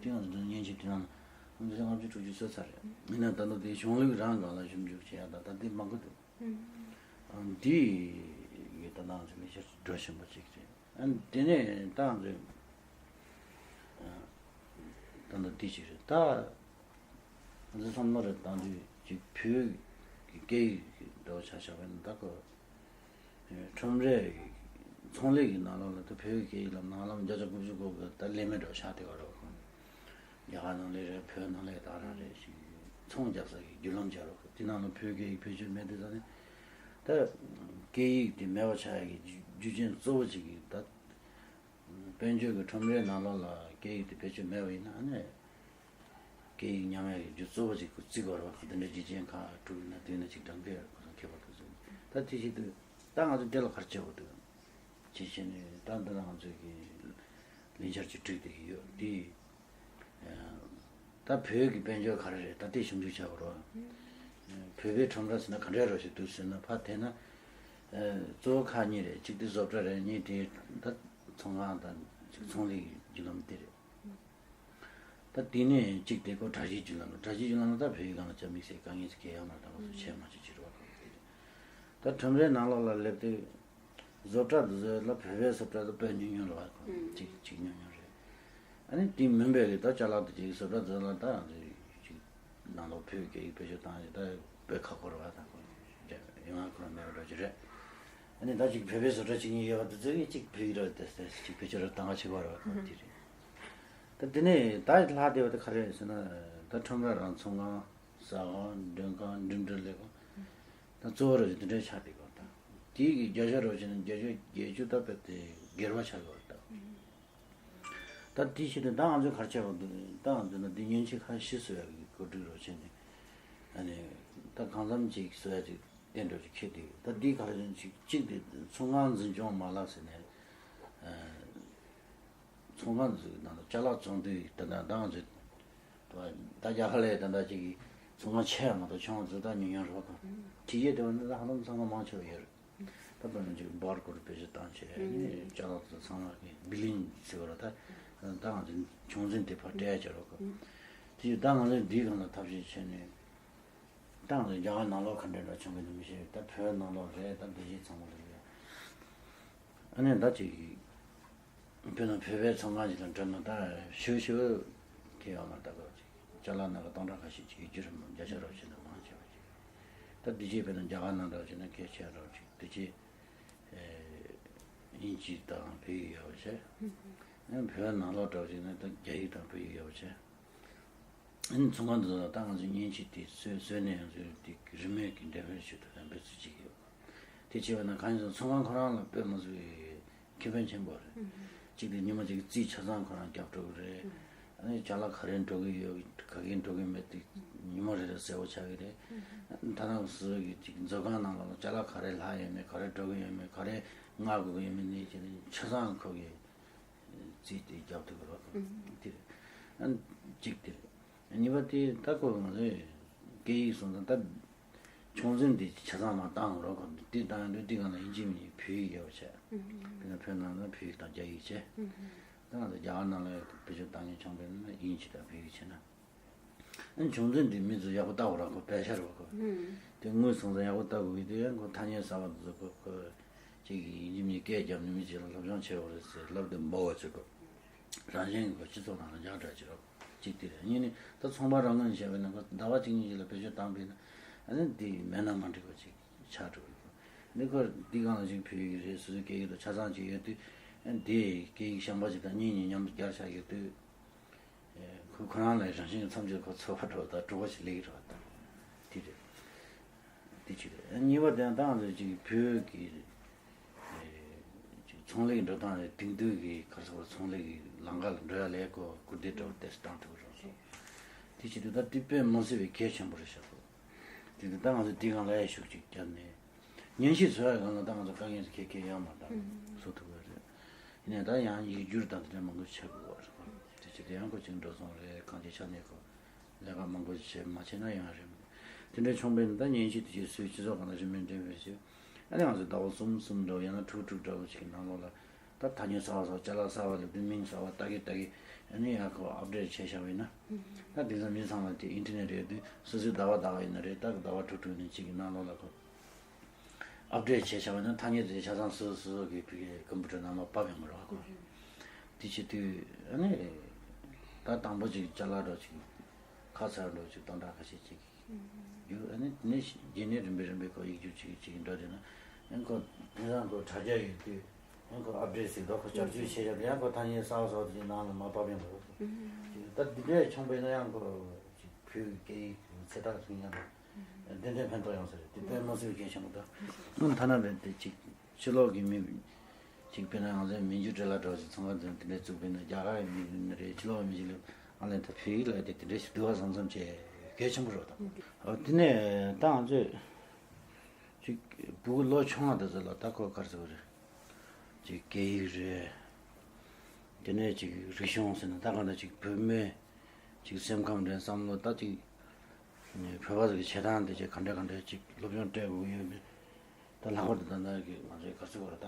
དེ་ང་ཚོ་མཉེན་ཆས་དེ་ནང་། ཉིས་བརྒྱ་ལྔ་བཅུ་དྲུག་ཅུ་ཚོད་ཚར་རེད། ཡིན་ན་ད་ལྟ་དེ་གཞུང་ལུགས་རང་སྒང་ལ་ཞིབ་འཇུག་བྱེད་ཡ་ད་ད་དེ་མང་པོ་འདུག་ཨ་འདི་ཡི་ད་ནང་ཚོ་ལས་ཤར་འགྲོ་བཞིན་པ་ཅིག་རེད། ཨ་དེ་ནས་ད་ང་ཚོས་ད་ལྟ་འདི་ཅིག་རེད། ད་ང་ཚོ་བསམ་བློ་རེ་བཏང་དུས་ཅིག་བོད་ཀྱི་སྐད་ཡིག་གི་འགྲོ་ཆ་བཞག་པ་ཡིན་ན། ད་ཁོ་ཁྲོམ་རའི་ཚོང་ལས་ཀྱི་ནང་ལོགས་ལ་ད་བོད་ཀྱི་སྐད་ཡིག་ལ་ནང་ལམ་བརྒྱ་ཆ་དགུ་བཅུ་གོ་གི་ད་ལས་མེད་འགྲོ་ཆགས་བསྡད་པ་རེད། ཁོ་རྒྱ་གར་ནང་ལས་རེད། བོད་ནང་ལས་ད་རང་རེད། ཅིག་ཚོང་རྒྱག་ས་ཀྱི་བརྒྱུད་ལམ་བྱ་རོགས། དེ་ནང་ལ་བོད་སྐད་ཡིག་བེད་སྤྱོད་མེད་དུས་ཙང་ནས་ད་སྐད་ཡིག་དེ་མེད་པ་ཆགས་ཡ་གི་རྒྱུ་རྐྱེན་གཙོ་བོ་གཅིག་གི་ད་དཔལ་འབྱོར་གྱི་ཁྲོམ་རའི་ནང་ལོགས་ལ་སྐད་ཡིག་དེ་བེད་སྤྱོད་མེད་པ་ཡིན་ན་ཨ་ནི་སྐད་ཡིག་ཉམས་ཡ་གི་རྒྱུ་གཙོ་བོ་གཅིག་ཁོ་བརྩི་དགོས་རེད་པ། དེ་འདྲ་རྒྱུ་རྐྱེན་ཁག་དྲུག་ཡིན་ན་དེ་ཡིན་ན་གཅིག་འགྲམ་སྐད་ཁོ་རང་ཁྱད་པར་དུ་ཟིན། ད་དེ་བྱེད་དུས་ད་ང་ཚོ་དེ་ལ་ག་རེ་བྱེད་དགོས་འདུག་ཅེས་བྱས་ནས་ད་འདི་ལ་ང་ཚོས་ཀྱི་ལས་འཆར་ཅིག་བསྒྲིགས་བསྡད་ཀྱི་ཡོད་དེ། ད་བོད་ཀྱི་དཔལ་འབྱོར་ག་རེ་རེད། ད་དེ་ཞིབ་འཇུག་བྱ་དགོས་རེད། བོད་པའི་ཁྲོམ་ར་ཟེར་ན་ག་འདྲ་རོ་ཞིག་འདུག་ཟེར་ན། ཕར་དེ་ན་གཙོ་བོ་ཁག་གཉིས་རེད། གཅིག་དེ་བཟོ་གྲྭ་རེད། གཉིས་དེ་ད་ཚོང་ཁང་དང་ཚོང་ལས་ཀྱི་བརྒྱུད་ལམ་དེ་རེད། ད་དེ་ནས་གཅིག་དེ་ཁོ་གྲྭ་བཞིའི་བརྒྱུད་ལམ་རེད། གྲྭ་བཞིའི་བརྒྱུད་ལམ་ལ་ད་བོད་ཡིག་སྒང་ལ་ཅང་དམིགས་བསལ་དཀའ་ངལ་ཟེར་གྱི་ཡོད་མ་རེད། ད་ང་ཚོ་བྱས་མ་བྱས་བྱེད་རོགས་དེ་རེད། ད་ཁྲོམ་རའི་ནང་ལོགས་ལ་སླེབས་དུས་བཟོ་གྲྭ་དེ་ཚོ་ལ་བོད་པའི་བཟོ་གྲྭ་དེ་དཔེ་ཉུང་ཉུང་རེད་པ། ཁོ་གཅིག་གཅིག་ཉུང་ཉུང་རེད། ཨ་ནི་དེ་མིན་པའི་གི་ད་ཅ་ལག་དེ་གཅིག་བཟོ་གྲྭ་དེ་ཚོ་ལ་ད་ང་ཚོས་གཅིག་ནང་ལོགས་བོད་སྐད་ཡིག་བེད་སྤྱོད་བཏང་ཡོད། ད་དཔེ་ཁག་པོ་རེད་པ། ད་ཁོ་ཡོང་ཡ་ཁོ་རང་མེད་པ་འདྲ་ཅིག་རེད། ཨ་ནི་ད་གཅིག་བོད་པའི་བཟོ་གྲྭ་གཅིག་གཉིས་ཡོད་པ་དེ་ཚོ་གི་གཅིག་བོད་ཡིག་རེད་དེ་དེ་གཅིག་བེད་སྤྱོད་རེ་བཏང་ག་བྱེད་པ་རེད་པ། ཁོ་དེ་རེད། ད་དེ་ནས་ད་ལྷག་བསྡད་པ་དེ་ག་རེ་རེད་ཟེར་ན། ད་ཁྲོམ་ར་རང་ཚོང་ཁང་། ཟ་ཁང་། མགྲོན་ཁང་། འགྲིམ་འགྲུལ་ལས་ཁང་། ད་གཙོ་བོ་རེད་དེ་འདྲ་ཆགས་བསྡད་པ་དང་། དེའི་གི་བརྒྱ་ཆ་རོ་བྱས་ན་བརྒྱ་ཆ་བརྒྱད་ཅུ་ད་དཔེ་དེ་སྒེར་པ་ཆགས་ཡོད་པ་དང་། ད་དེ་བྱེད་དུས་ད་ང་ཚོས་ག་རེ་བྱས་པ་འདུག་ད་ང་ཚོས་ན་འདི་མཉེན་ཆས་ཁ་ཤས་བཟོ་ཡག་གི་གོ་སྒྲིག་རོ་བྱས་ནས། ཨ་ནི་ད་གང་འཚམ་ཅིག་བཟོ་ཡག་ཅིག་གཏན་འགྲོ་ཅིག་ཁེལ་དུས། ད་འདི་ག་རེ་ཅིག་གཅིག་དེ་ཚོང་ཁང་འཛིན་སྐྱོང་མ་ལག་ཟེར་ནས། ཚོང་ཁང་ཚོའི་ནང་ལ་ཅ་ལག་བཙོང་དུས་ད་ལྟ་ང་ཚོས་ད་ད་རྒྱ་གར་ལ་ད་ལྟ་ཅིག་གི་ཚོང་ཁང་ཆེ་བ་མ་གཏོགས་ཆུང་བ་ཚོ་ད་ཉུང་ཉུང་རེད་པ། ཁོ་ཕྱི་རྒྱལ་དེ་བ་ནི་ད་ཧ་ལམ་ཚང་མ་མང་ཆེ་བ་ཡོད་རེད། ད་དཔེར་ན་ཅིག་བར་ཀོཌ་བེད་སྤྱོད་བཏང་བྱས་ནས་ཅ་ལག་ཚོ་ཚང་མ་གི་བི་ལིང་ཟེར་བ་རེད། ད་ད་ང་ཚོ་ཆུང་འཛིན་དེ་ཕར་སྤྲད་ཡ་བྱེད་རོགས་གོ། དེ་ཡིས་ད་ང་ཚོས་འདིའི་སྒང་ལ་ཐབས་ཤེས་བྱས་ནས། ད་ང་ཚོ་རྒྱ་གར་ནང་ལོགས་ག་འདྲ་འདྲ་བྱུང་གི་འདུག་མི་ཤེས། ད་བོད་ནང་ལོགས་རེད། ད་འདི་བཞིན་ཚང་མ་རེད། ཨ་ནི་ད་ཅིག་དཔེར་ན་བོད་པའི་ཚོང་ཁང་ཞིག་ལ་འགྲོ་ན་ད་ཞུ་ཞུ་གི་ཡོད་མ་རེད། ད་ག་ཅིག་ཅ་ལག་ནང་གི་སྟོང་ཕྲག་ཁ་ཤས་ཅིག་གི་བསྒྱུར་རིམ་བརྒྱ་ཆ་རོ་བྱས་ན་མང་ཆེ་བ་ཅིག་ད་འདི་རྗེས་དཔེར་ན་རྒྱ་གར་ནང་འདྲ་བྱས་ན་སྐད་ཆ་རོ་ཅིག་འདི་རྗེས་དབྱིན་ཇི་དང་བོད་ཡིག་ཡོད་པ་བྱས། ཨ་ནི་བོད་ནང་ལོགས་འདྲ་བྱས་ན་ད་རྒྱ་ཡིག་དང་བོད་ཡིག་ཡོད་པ་བྱས། ཨ་ནི་ཚོང་ཁང་འདི་ཚོ་ལ་ད་ང་ཚོས་མཉེན་ཆས་དེ་བཟོས་བཟོས་ནས་ང་ཚོས་དེ་རིན་མེད་ཀྱི་འགྲེམས་སྤེལ་ཞུ་ཐུབ་ཡ་འབད་བརྩོན་བྱེད་ཀྱི་ཡོད། དེ་བྱས་པ་ན་གང་ཡིན་ཟེར་ན་ཚོང་ཁང་ཁོ་རང་ལ་དཔེ་མི་སྲིད་པའི་ཁེ་ཕན་ཆེན་པོ་རེད། གཅིག་དེ་ཉི་མ་གཅིག་རྩིས་ཆ་ཚང་ཁོ་རང་རྒྱབ་འགྲོ་གི་རེད། ཨ་ནི་ཅ་ལག་ག་རེ་འགྲོ་གི་ཡོད། ག་གེ་འགྲོ་གི་མེད་དེ་ཉི་མ་རེ་རེ་གསལ་པོ་ཆགས་ཀྱི་རེད། ད་ནང་སུ་གི་གཅིག་མཛོད་ཁང་ནང་ལོགས་ལ་ཅ་ལག་ག་རེ་ལྷག་ཡོད་མེད། ག་རེ་འགྲོ་གི་ཡོད་མེད། ག་རེ་མངགས་དགོས་ཀྱི་ཡོད་མེད་ནས་བྱས་ནས་ཆ་ཚང་ཁོ་གི་རྩིས་དེ་རྒྱབ་ཐུབ་ཀྱི་རེད། དེ་རེད། ཨ་ནི་གཅིག་དེ་རེད། གཉིས་པ་དེ་ད་ཁོ་ང་ཚོས་སྐད་ཡིག་སོང་ཙང་ད་ཆུང་འཛིན་དེ་ཆ་ཚང་མར་བཏང་རོགས་གོ། དེ་བཏང་ཡོང་དུས་དེ་གང་ལ་ཡིན་གཅིག་མིན་གཅིག་བོད་ཡིག་ཡོད་པ་བྱས། དཔེར་ན་བོད་ནང་ལ་བོད་ཡིག་དང་རྒྱ་ཡིག་བྱས། ད་ང་ཚོ་རྒྱ་གར་ནང་ལ་བེད་སྤྱོད་བཏང་མཁན་བྱུང་བས་ན་དབྱིན་ཇི་དང་བོད་ཡིག་བྱས་ན། ཨ་ནི་ཆུང་འཛིན་དེ་མི་ཚོ་ཡག་པོ་ལྟ་དགོས་ར་ཁོ། པད་ཤར་བ་ཁོ། དེ་དངུལ་སོང་ཙང་ཡག་པོ་ལྟ་དགོས་ཀྱི་དེ་ཡང་ཁོ་ཐ་སྙད་གསར་པ་འདི་ཚོ་ཁོ་ཁོ་གཅིག་གིས་ཡིན་གཅིག་མིན་གཅིག་སྐད་རྒྱབ་ནས་མི་གཅིག་ལ་སློབ་སྦྱོང་བྱེད་དགོས་རེད་ཟེར་ལབ་དེ་འབོ་བ་བྱེད་དགོས། རང་བཞིན་གྱིས་ཁོ་སྤྱི་ཚོགས་ནང་ལ་འཇགས་འདྲ་བྱེད་རོགས་གཅིག་དེ་རེད། གཉིས་ནི་ད་ཚོང་པ་རང་ངོས་ནས་བཤད་པ་ཡིན་ན་ཁོ་ཟླ་བ་གཅིག་གཉིས་ཅིག་ལ་བེད་སྤྱོད་བཏང་པ་ཡིན་ན་ཨ་ནི་དེ་མེད་ན་མ་འགྲིག་པ་ཅིག་ཆགས་འགྲོ་གི་ཡོད། ཨ་ནི་ཁོ་འདི་སྒང་ལ་ཅིག་བོད་ཡིག་རེད། སོ་སོའི་སྐད་ཡིག་དང་ཆ་ཚང་ཅིག་ཡོད་དུས་ཨ་ནི་དེ་སྐད་ཡིག་གཞན་པ་ཅིག་དང་གཉིས་གཉིས་མཉམ་དུ་སྦྱར་བཞག་ཡོད་དུས། ཁོ་ཁོ་རང་ལ་རང་བཞིན་མཚམས་ཀྱི་ཁོ་ཚོར་བ་འགྲོ་དང་གྲུབ་པ་ཞིག་སླེབས་ཀྱི་རེད་པ། དེ་རེད། དེ་གཅིག་རེད། གཉིས་པ་དེ་ཡང་ད་ང་ཚོ་ཅིག་བོད་ཀྱི་ཅིག་ཚོང་ལས་འགྲོ་སྟངས་རེད། དེང་དུས་ཀྱི་ག་རེ་ཟེར་བ། ཚོང་ལས་ཀྱི་ལམ་ཁ་ལ་འགྲོ་ཡ་ལས་ཁོ་སྐུལ་འདེད་འགྲོ་བ་དེ་བཏང་ཐུབ་ཀྱི་རེད། དེ་བྱེད་དུས་ད་དེ་དཔེ་མི་སྲིད་པའི་གལ་ཆེན་པོ་རེད་ཤག་ཁོ། དེ་དུས་ད་ང་ཚོ་དེའི་སྒང་ལ་ཡ་ཤུགས་ཅིག་བརྒྱབ་ནས། ཉན་ཤེས་བཟོ་ཡ་སྒང་ལ་ད་ང་ཚོ་དཀའ་ངལ་ཁྱད་ཁྱད་ཡོད་མ་རེད། བཟོ་ཐུབ་ཀྱི་རེད། ཡིན་ནའི་ད་ཡང་ཡིག་སྒྱུར་དང་དེ་འདྲ་མང་པོ་བྱེད་དགོས་པ་རེད། དེ་ཕྱིར་དེ་ཡང་ཁོ་ཅིག་འགྲོ་སོང་རེད། གང་ཅིའི་ཆ་ནས་ཁོ་ལས་ཀ་མང་པོ་བྱེད་མ་བྱེད་ན་ཡང་རེད། དེ་འདྲ་བྱུང་བས་ན་ད་ཉན་ཤེས་དེ་ཅིག་སུས་སྤྱི་ཚོགས་སྒང་ལ་ཞུ་མིན་འདྲ་བས་ཞུ། ཨ་ནི་ང་ཚོ་ཟླ་བ་གསུམ་གསུམ་འདྲ་བོ་ཡང་ན་དྲུག་དྲུག་འདྲ་བོ་ཅིག་གི་ནང་ལོགས་ལ་ ད་ཐ་སྙད་གསར་པ་གསར་པ་ཅ་ལག་གསར་པ་སླེབས་དུས་མིང་གསར་པ་ལྟ་གི་ལྟ་གི་ཨ་ནི་ཡང་ཁོ་ཨབ་ཌེཊ་བྱས་བཞག་པ་ཡིན་ན། ད་དེང་སང་མི་ཚང་མ་དེ་ཨིན་ཊར་ནེཊ་རེད་དུས་སོ་སོའི་ཟླ་བ་ཟླ་བ་ཡིན་ན་རེད། ད་གི་ཟླ་བ་དྲུག་དྲུག་ནས་གཅིག་གི་ནང་ལོགས་ལ་ཁོ་ཨབ་ཌེཊ་བྱས་བཞག་པ་ཡིན་ན་ཐ་སྙད་དེ་ཆ་ཚང་སོ་སོ་སོ་གི་ཕ་གི་ཀམ་པུ་ཊར་ནང་ལ་ཕབ་ཡོང་གི་རེད་བ་ཁོ། དེ་བྱེད་དུས་ཨ་ནི་ད་དང་པོ་ཅིག་ཅ་ལག་འདྲ་ཅིག་ཁ་ཚར་འདྲ་ཅིག་སྟོང་ཕྲག་ཁ་ཤས་ཅིག་རྒྱུ། ཨ་ནི་དེ་ནས་རྗེས་ནས་རིམ་པས་རིམ་པས་ཁོ་ཡིག་རྒྱུགས་བྱེད་ཀྱི་བྱེད་ཀྱི་འགྲོ་དེ་ན་ཨ་ཁོ་དེང་སང་ཁོ་དྲ་རྒྱ་ཡོད་དུས་ཨ་ཁོ་ཨབ་ཌེཊ་ཟེར་དུས་ཁོ་བསྐྱར་བཅོས་བྱས་བཞག་ཡང་ཁོ་ཐ་སྙད་གསར་པ་གསར་པ་དེ་ནང་ལ་མར་ཕབ་ཡོང་གི་རེད། ད་འདི་འདྲས་བྱུང་པ་ཡིན་ན་ཡང་ཁོ་ཅིག་བོད་ཀྱི་སྐད་ཡིག་ཚེ་ཐར་ཚུགས་ཉམས་རེད། ཏན་ཏན་ཕན་ཐོགས་ཡོང་ས་རེད། དེ་དཔེ་མི་སྲིད་གལ་ཆེན་པོ་འདུག་ཨ་ཐ་ན་རེད་དེ་ཅིག་ཕྱི་ལོགས་ཀྱི་མི་ཅིག་དཔེར་ན་ང་ཚོའི་མི་རྒྱུ་འབྲེལ་ལ་འགྲོ་ཞིག་ཚོང་པ་འཛིན་དེ་འདྲས་བཙུགས་པས་ན་རྒྱ་གར་གྱི་མི་རེད། ཕྱི་ལོགས་མི་ཞིག་ལ་ཨ་ལན་ད་བོད་ཡིག་ལ་དེ་དེ་འདྲས་ཞིག་འདུག་བ་བསམ་བསམ་བྱས་གལ་ཆེན་པོ་རེད་དང་། ཨ་དེ་ནས་ད་ང་ཚོས་ཅིག་ཕྲུ་གུ་ལོ་ཆུང་བ་དེ་ཚོ་ལ་ད་ཁོ་ག་རེ་ཟེར་བ་རེད། ཅིག་སྐད་ཡིག་རེད། དེ་ནས་ཅིག་རིག་གཞུང་ཟེར་ན་ད་གང་ལྟར་ཅིག་བོད་མི་ཅིག་སེམས་ཁམས་རེད། བསམ་བློ་ད་ཅིག་བོད་པ་ཟིག་གི་བྱེད་སྟངས་དེ་ཅིག་ག་འདྲ་ག་འདྲ་ཅིག་སློབ་སྦྱོང་སྤྲད་དགོས་ཡོད་མེད། ད་ལྷག་པར་དུ་ད་ལྟ་གི་ང་ཚོའི་ག་ཚོད་བར་ད་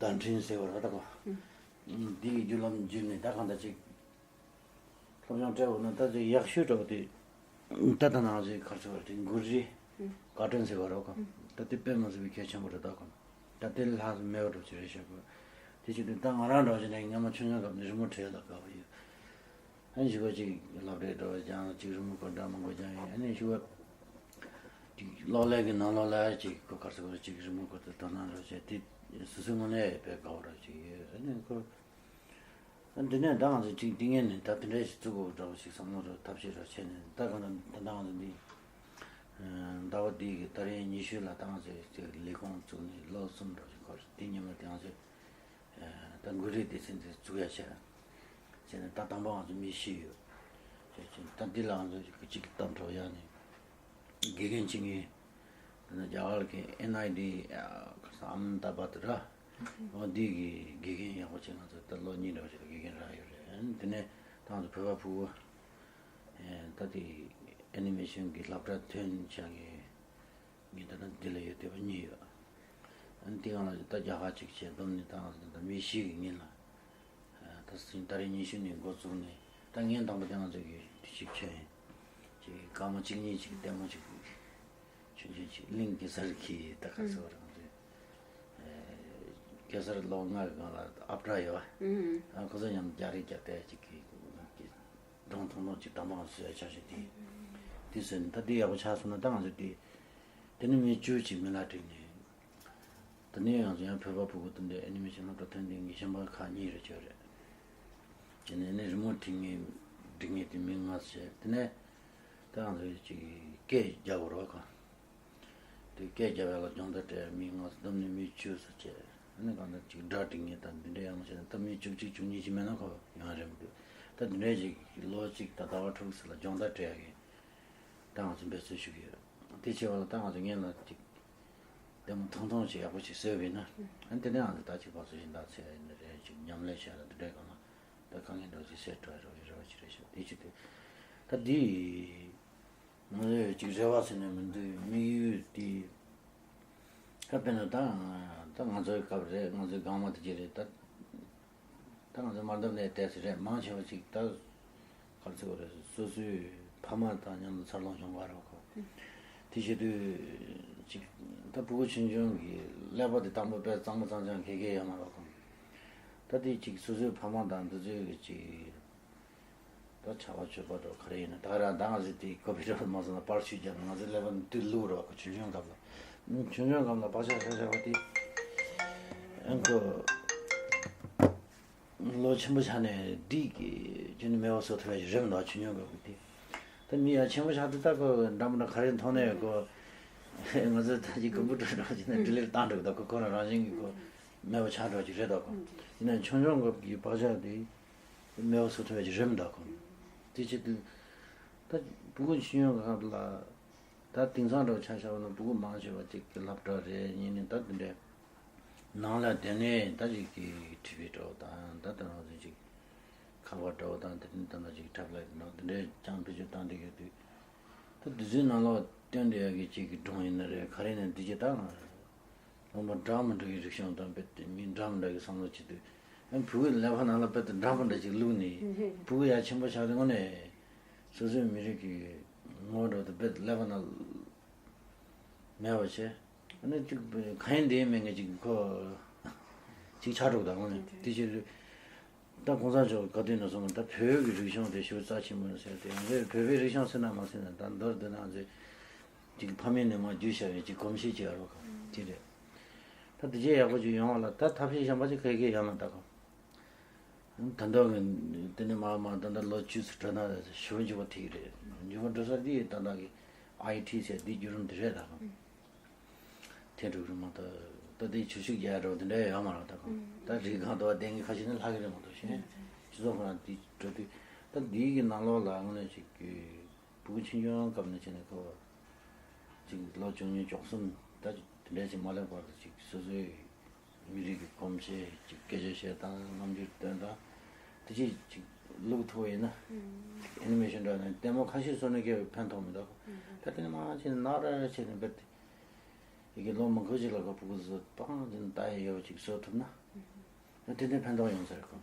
བརྡ་འཕྲིན་ཟེར་བར་ད་གོ། འདི་གི་བརྒྱུད་ལམ་བརྒྱུད་ནས་ད་གང་ལྟར་ཅིག་སློབ་སྦྱོང་སྤྲད་འོང་ན་ད་ཅིག་ཡག་ཤོས་འདྲ་བོ་དེ། ད་ལྟ་ནང་བཞིན་ག་ཚོད་བར་དེ་འགུལ་རིས་བཀའ་དྲིན་ཟེར་བ་རོགས་གམ། ད་དེ་དཔེ་མི་སྲིད་པའི་གལ་ཆེན་པོ་རེད་ད་གམ། ད་དེ་ལྷག་མེད་པ་འགྲོ་ཆེ་རེད་ཤག་གོ། དེ་ཕྱིར་དུ་ད་ང་རང་འདྲ་བ་ཞིག་ནས་སྔ་མ་ཆུང་ཆུང་སྐབས་ནས་རི་མོ་བྲིས་ལ་དགའ་བ་ཡོད། ཨ་ནི་ཞུ་བ་ཅིག་སློབ་གྲྭའི་འགྲོ་བ་ཀྱང་ཅིག་རི་མོ་གོ་འདྲ་མང་པོ་ཀྱང་ཡོད། ཨ་ནི་ཞུ་བ་ཅིག་གློག་ཀླད་ཀྱི་ནང་ལོགས་ལ་ཅིག་གོ་གར་སོ་ཅིག་རི་མོ་གོ་ད་དོ་སྣང་རོགས་བྱས་དེ་སོ་སོའི་ངོས་ནས་དཔེ་དགའ་བ་རོགས་ཅིག་ཡོད། ཨ་ནི་ཁོ། འདི་ནས་ད་ང་ཚོ་གཅིག་དེ་ངས་ནི་ད་དེ་འདྲ་ཞིག་བཙུགས་དགོས་འདྲ་བོ་ཞིག་བསམ་བློ་རུ་ཐབས་ཤེས་རུ་བྱས་ནས་ད་ག་ན་ད་ལྟ་ང་ཚོ་འདི་ཟླ་བ་འདི་གི་ད་རེས་ཉི་ཤུ་ལ་ད་ང་ཚོས་ཅིག་ལས་ཁུངས་བཙུགས་ནས་ལོ་གསུམ་འདྲ་ཞིག་འཁོར། དེ་ཉིན་མོ་དེ་ང་ཚོས་ད་འགུལ་རིས་སྡེ་ཚན་དེ་བཙུགས་ཡ་བྱས་བྱས་ནས་ད་དང་པོ་ང་ཚོ་མི་བཞི་ཡོད། བྱས་ཙང་ད་འདི་ལ་ང་ཚོ་གཅིག་གི་གཏམ་གྲོགས་ཡག་ནས། དགེ་རྒན་གཅིག་ངས་འདི་ན་རྒྱ་གར་གྱི་ཨེན་ཨའི་ཌི་ཨ་ཁ་སང་ཨ་མེ་ད་བྷ་དི་ར། འོ་འདི་གི་དགེ་རྒན་ཡག་པོ་ཅིག་ང་ཚོ་ད་ལོ་གཉིས་འདྲ་བོ་ཞིག་ལ་དགེ་རྒན་རག་ཡོད་རེད། དེ་ནས་ད་ང་ཚོ་བོད་པ་ཕྲུ་གུ་ད་དེ་ཨེ་ནི་མེ་ཤན་གྱི་སློབ་གྲྭ་ཐོན་བྱ་གི་ངས་ད་ལྟ་འདི་ལ་ཡོད་བསྡད་པ་གཉིས་ཡོད། ཨ་ནི་དེ་སྒང་ལ་ད་རྒྱ་གར་གཅིག་བྱས་བསྡོམས་ནས་ད་ང་ཚོ་ད་མི་བཞི་གི་ངོས་ལ། ད་སྲིད་ད་རེས་ཉི་ཤུ་ནས་འགོ་བཙུགས་ནས་ད་ངས་དང་པོ་དེ་ང་ཚོ་གི་དུས་ཞིག་ཆོད་ཡིན། ཅིག་སྐར་མ་གཅིག་གཉིས་ཅིག་ལྟད་མོ་ཅིག་ཆུང་ཆུང་ཅིག་གླིང་གེ་སར་གྱི་ད་ག་ཚོད་རང་ཚོའི་གེ་སར་ལོ་ལྔ་གི་སྒང་ལ་ཨབ་བྲ་ཡོད་བ། ཁོ་ཚོ་མཉམ་རྒྱག་རེས་རྒྱག་བསྡད་ཅིག་གི་སྒྲུང་ཐུང་ཐུང་ཅིག་དང་པོ་ང་ཚོས་ཆ་ཤས་དེ་དེ་བཟོས་ནས་ད་དེ་ཡག་པོ་ཆགས་སོང་ན་ད་ང་ཚོ་དེ་དེ་ནི་མི་བཅུ་ཅིག་མི་ལ་བསྒྲིགས་ནས། ད་ནས་ཡང་ཡང་བོད་པ་ཕྲུ་གུ་དེ་འདྲའི་ཨེ་ནི་མེ་ཤན་སློབ་གྲྭ་ཐོན་དུས་ངས་གཞན་པ་ཁག་གཉིས་རེ་བྱོས་རེད། དེ་ནས་ནི་རི་མོ་བྲིས་མཁན་བྲིས་མཁན་དེ་མི་ལྔ་བྱས། དེ་ནས་ད་ང་ཚོས་ཅིག་སྐད་རྒྱག་དགོས་རེད་བ་ག། དེ་སྐད་རྒྱག་ཡག་ལ་སྦྱོང་བརྡར་སྤྲད་མི་ལྔ་བསྡོམས་ནས་མི་བཅུ་ཙམ་བྱས། ཨ་ནི་གང་ལྟར་ཅིག་སྒྲ་འབྲི་མཁན་དང་འདི་འདྲ་ཡང་བྱས་ན་ད་མི་བཅུ་གཅིག་བཅུ་གཉིས་ཅིག་མེད་ན་ཁོ་ཡོང་ཡ་རེད་མི་འདུག་ད་འདི་འདྲའི་ཅིག་ལོ་གཅིག་དང་ཟླ་བ་དྲུག་ཙམ་ལ་སྦྱོང་བརྡར་སྤྲད་ཡག་གི་ད་ང་ཚོ་འབད་རྩོལ་ཞུ་གི་ཡོད། དེ་བྱས་པ་ལ་ད་ང་ཚོ་སྔོན་ལ་ཅིག་ལྟད་མོ་ཐུང་ཐུང་ཞིག་ཡག་པོ་ཞིག་བཟོས་པ་ཡིན་ན། ཨ་ནི་དེ་ནས་ང་ཚོ་ད་ཅིག་བག་ཚོད་ཞིག་འདག་ཚད་ཡིན་ན་རེད། ཅིག་མཉམ་ལས་བྱས་ལ་འདི་འདྲའི་སྒང་ལ་ད་དཀའ་ངལ་འདྲ་བོ་ཅིག་སེལ་འགྲོ་ཡ་རེ་བ་ཅིག་རེད་ཤག་དེ་ཅིག་དེ་ད་འདི་ང་ཚོའི་ཅིག་རེ་བ་ཟེར་ནས་མི་འདུག་དམིགས་ཡུལ་དེ་ད་དཔེར་ན་ད་ད་ང་ཚོའི་སྐབས་རེད། ང་ཚོའི་སྒང་མ་དེ་ཅིག་རེད་ད། ད་ང་ཚོ་དམར་འདབས་ནས་བལྟས་ཚེ་རེད། མང་ཆེ་བ་ཅིག་ད་ག་རེ་ཟེར་དགོས་རེད། སོ་སོའི་ཕ་མ་དང་མཉམ་དུ་འཚར་ལོངས་བྱུང་བ་རེད་ཁོ། དེ་བྱེད་དུས་ཅིག་ད་ཕྲུ་གུ་ཆུང་ཆུང་གི་ཀླད་པ་དེ་དང་པོ་དཔེ་གཙང་མ་གཙང་རྐྱང་ག་གེ་ཡོད་མ་རེད་ཁོ། ད་དེ་ཅིག་སོ་སོའི་ཕ་མ་དང་འདི་ཚོའི་གི་ཅིག་ད་ཆ་བ་སྤྱོད་པ་འདྲ་ག་རེ་ཡིན་ན་ད་རང་ད་ང་ཚོ་དེ་ཀོ་པི་ར་མ་སོང་ན་པར་ཆུ་རྒྱབ་ན་ང་ཚོའི་ཀླད་པ་འདི་ལུག་རེད་ཁོ། ཆུང་ཆུང་སྐབས་ལ་ཆུང་ཆུང་སྐབས་ལ་བག་ཆགས་ཆགས་ཆགས་པ་དེ་ཨ་ཁོ། ལོ་ཆེན་པོ་ཆགས་ནས་འདི་གི་རྒྱུན་མེད་པ་བཟོ་ཐུབ་ཡ་ཞིག་རེད་མི་འདུག་ཆུང་ཆུང་སྐབས་ཀྱི་དེ། ད་མི་ཡ་ཆེན་པོ་ཆགས་དུས་ད་ཁོ་འདྲ་མི་འདྲ་ག་རེ་མཐོང་ནའི་ཁོ། ང་ཚོ་ད་ཅིག་ཀམ་པུ་ཊར་འདྲ་བ་ཅིག་ནས་ཌི་ལིཊ་བཏང་འགྲོ་གི་འདུག་ཁོ་ཁོ་རང་རང་བཞིན་གྱིས་ཁོ་མེད་པ་ཆགས་འགྲོ་གི་རེད་འདུག་ཁོ། ཡིན་ནའང་ཆུང་ཆུང་སྐབས་ཀྱི་བག་ཆགས་དེ་མེད་པ་བཟོ་ཐུབ་ཡ་ཞིག་རེད་མི་འདུག་ཁོ། དེ་བྱེད་དུས་ད་ཕྲུ་གུ་ཆུང་ཆུང་སྐབས་ལ་ད་དེང་སང་འདྲ་བ་ཆ་བཞག་པ་ན་ཕྲུ་གུ་མང་ཆེ་བ་ཅིག་གི་སློབ་གྲྭ་རེད། ཡིན་ནའི་ད་དེ་འདྲའི། ནང་ལ་དེ་ནས་ད་ཅིག་གི་ཊི་ཝི་འདྲ་བོ་དང་ད་ལྟ་ང་ཚོ་ཅིག་ཁ་པར་འདྲ་བོ་དང་དེ་ནས་ད་ལྟ་ཅིག་ཊེབ་ལེཊ་འདྲ་བོ་དེ་འདྲའི་ཅང་བེད་སྤྱོད་བཏང་བསྡད་ཡོད་དུས། ད་དེ་ཚོའི་ནང་ལོགས་སྟོན་བསྡད་ཡག་གི་ཅིག་གི་སྒྲུང་ཡིན་ན་རེད། ག་རེ་ཡིན་ན་འདི་ཅིག་ད་ང་ ལུང་པ་འདྲ་མི་འདྲ་གི་རིག་གཞུང་དང་རྦད་དེ་མི་འདྲ་མི་འདྲ་གི་བསམ་བློ་བྱེད་དུས། ཨ་ནི་ཕྲུ་གུའི་ཀླད་པ་ནང་ལ་རྦད་དེ་འདྲ་མི་འདྲ་ཅིག་བླུགས་ནས་ཕྲུ་གུ་ཡར་ཆེན་པོ་ཆགས་དུས་དངོས་གནས་སོ་སོའི་མི་རིགས་ཀྱི་ངོ་བོ་འདྲ་བོ་དེ་རྦད་དེ་ཀླད་པ་ནང་མེད་པ་བྱས། ཨ་ནི་ཅིག་གང་ཡིན་འདི་ཡིན་མིན་གྱི་ཅིག་ཁོ་ཅིག་ཆགས་འགྲོ་གི། ད་དངོས་གནས་དེ་ཕྱིར་ད་གོང་ས་མཆོག་གི་བཀའ་དྲིན་ལ་སོང་ན་ད་བོད་ཀྱི་རིག་གཞུང་དེ་ཞེ་པོ་རྩ་ཆེན་པོ་ཡིན་ཟེར་ཏེ། ང་ཚོས་བོད་པའི་རིག་གཞུང་ཟེར་ན་མ་ཟེར་ན་ད་མདོར་བསྡུས་ན་ང་ཚོས་ཅིག་ཕ་མེས་ནས་མར་བརྒྱུད་བཞག་པའི་ཅིག་གོམས་གཤིས་ཅིག་ཡོད་རེད་པ། དེ་རེད། ད་དེ་བྱས་ཡག་པོ་ཅིག་ཡོང་བ་ལ་ད་ཐབས་ཤེས་གཞན་པ་ཅིག་ག་གེ་ཡོད་མ་རེད་ད་གོ། ད་ལྟ་གི་དེ་ནས་མར་མར་ད་ལྟ་ལོ་བཅུ་ཙམ་འགྲོ་ན་ཞེ་པོ་འགྱུར་བ་ཐེབས་ཀྱི་རེད། འགྱུར་བ་འགྲོ་ས་འདི་ད་ལྟ་གི་ཨའི་ཊི་ཟེར་འདི་བརྒྱུད་རིམ་འདི་རེད་ད་གོ། དེ་འགྲོ་གི་རེད་མ་གཏོགས། ད་དེ་ཆུ་ཤུགས་རྒྱག་འགྲོ་དེ་འདྲ་ཡོད་མ་རེད་ད་གོ། ད་རིགས་གང་དུ་བ་ལྡན་གྱི་ཁ་ཤས་ནི་ལྷག་གི་རེད་མ་གཏོགས་གཞན་སྤྱི་ཚོགས་ཁོ་ན་དེ་འགྲོ་དུས། ད་འདི་གི་ནང་ལོགས་ལ་དངོས་གནས་ཅིག་གི་ཕྲུ་གུ་ཆུང་ཆུང་སྐབས་ནས་བྱས་ནས་ཁོ་ཅིག་ལོ་བཅུ་གཉིས་བཅུ་གསུམ་ད་དེ་འདྲ་ཅིག་མ་སླེབས་བར་དུ་ཅིག་སོ་སོའི་མི་རིགས་ཀྱི་གོམས་གཤིས་ཅིག་སྐད་ཆ་བཤད་སྟངས་རྣམ་འགྱུར་སྟོན་སྟངས་དེ་ཅིག་ཅིག་བླུག་ཐུབ་པ་ཡིན་ན། ཨེ་ནི་མེ་ཤོན་འདྲ་ནས་ལྟད་མོ་ཁ་ཤས་བཟོ་ནས་སྐྱེ་བའི་ཕན་ཐོགས་མི་འདུག་ད་དེ་ནས་མ་བྱས་ནས་ནག་ར་ར་བྱས་ནས་འབད་དེ་ཡི་གེ་ལོ་མང་པོ་ཅིག་ལ་ཁོ་ཕྲུ་གུ་བཟོ་སྟངས་དེ་ནས་ལྟ་ཡི་ཡོད་ཅིག་བཟོ་ཐུབ་ན། ཨ་དེ་ནས་ཕན་ཐོགས་ཡོང་ས་རེད་ཁོ།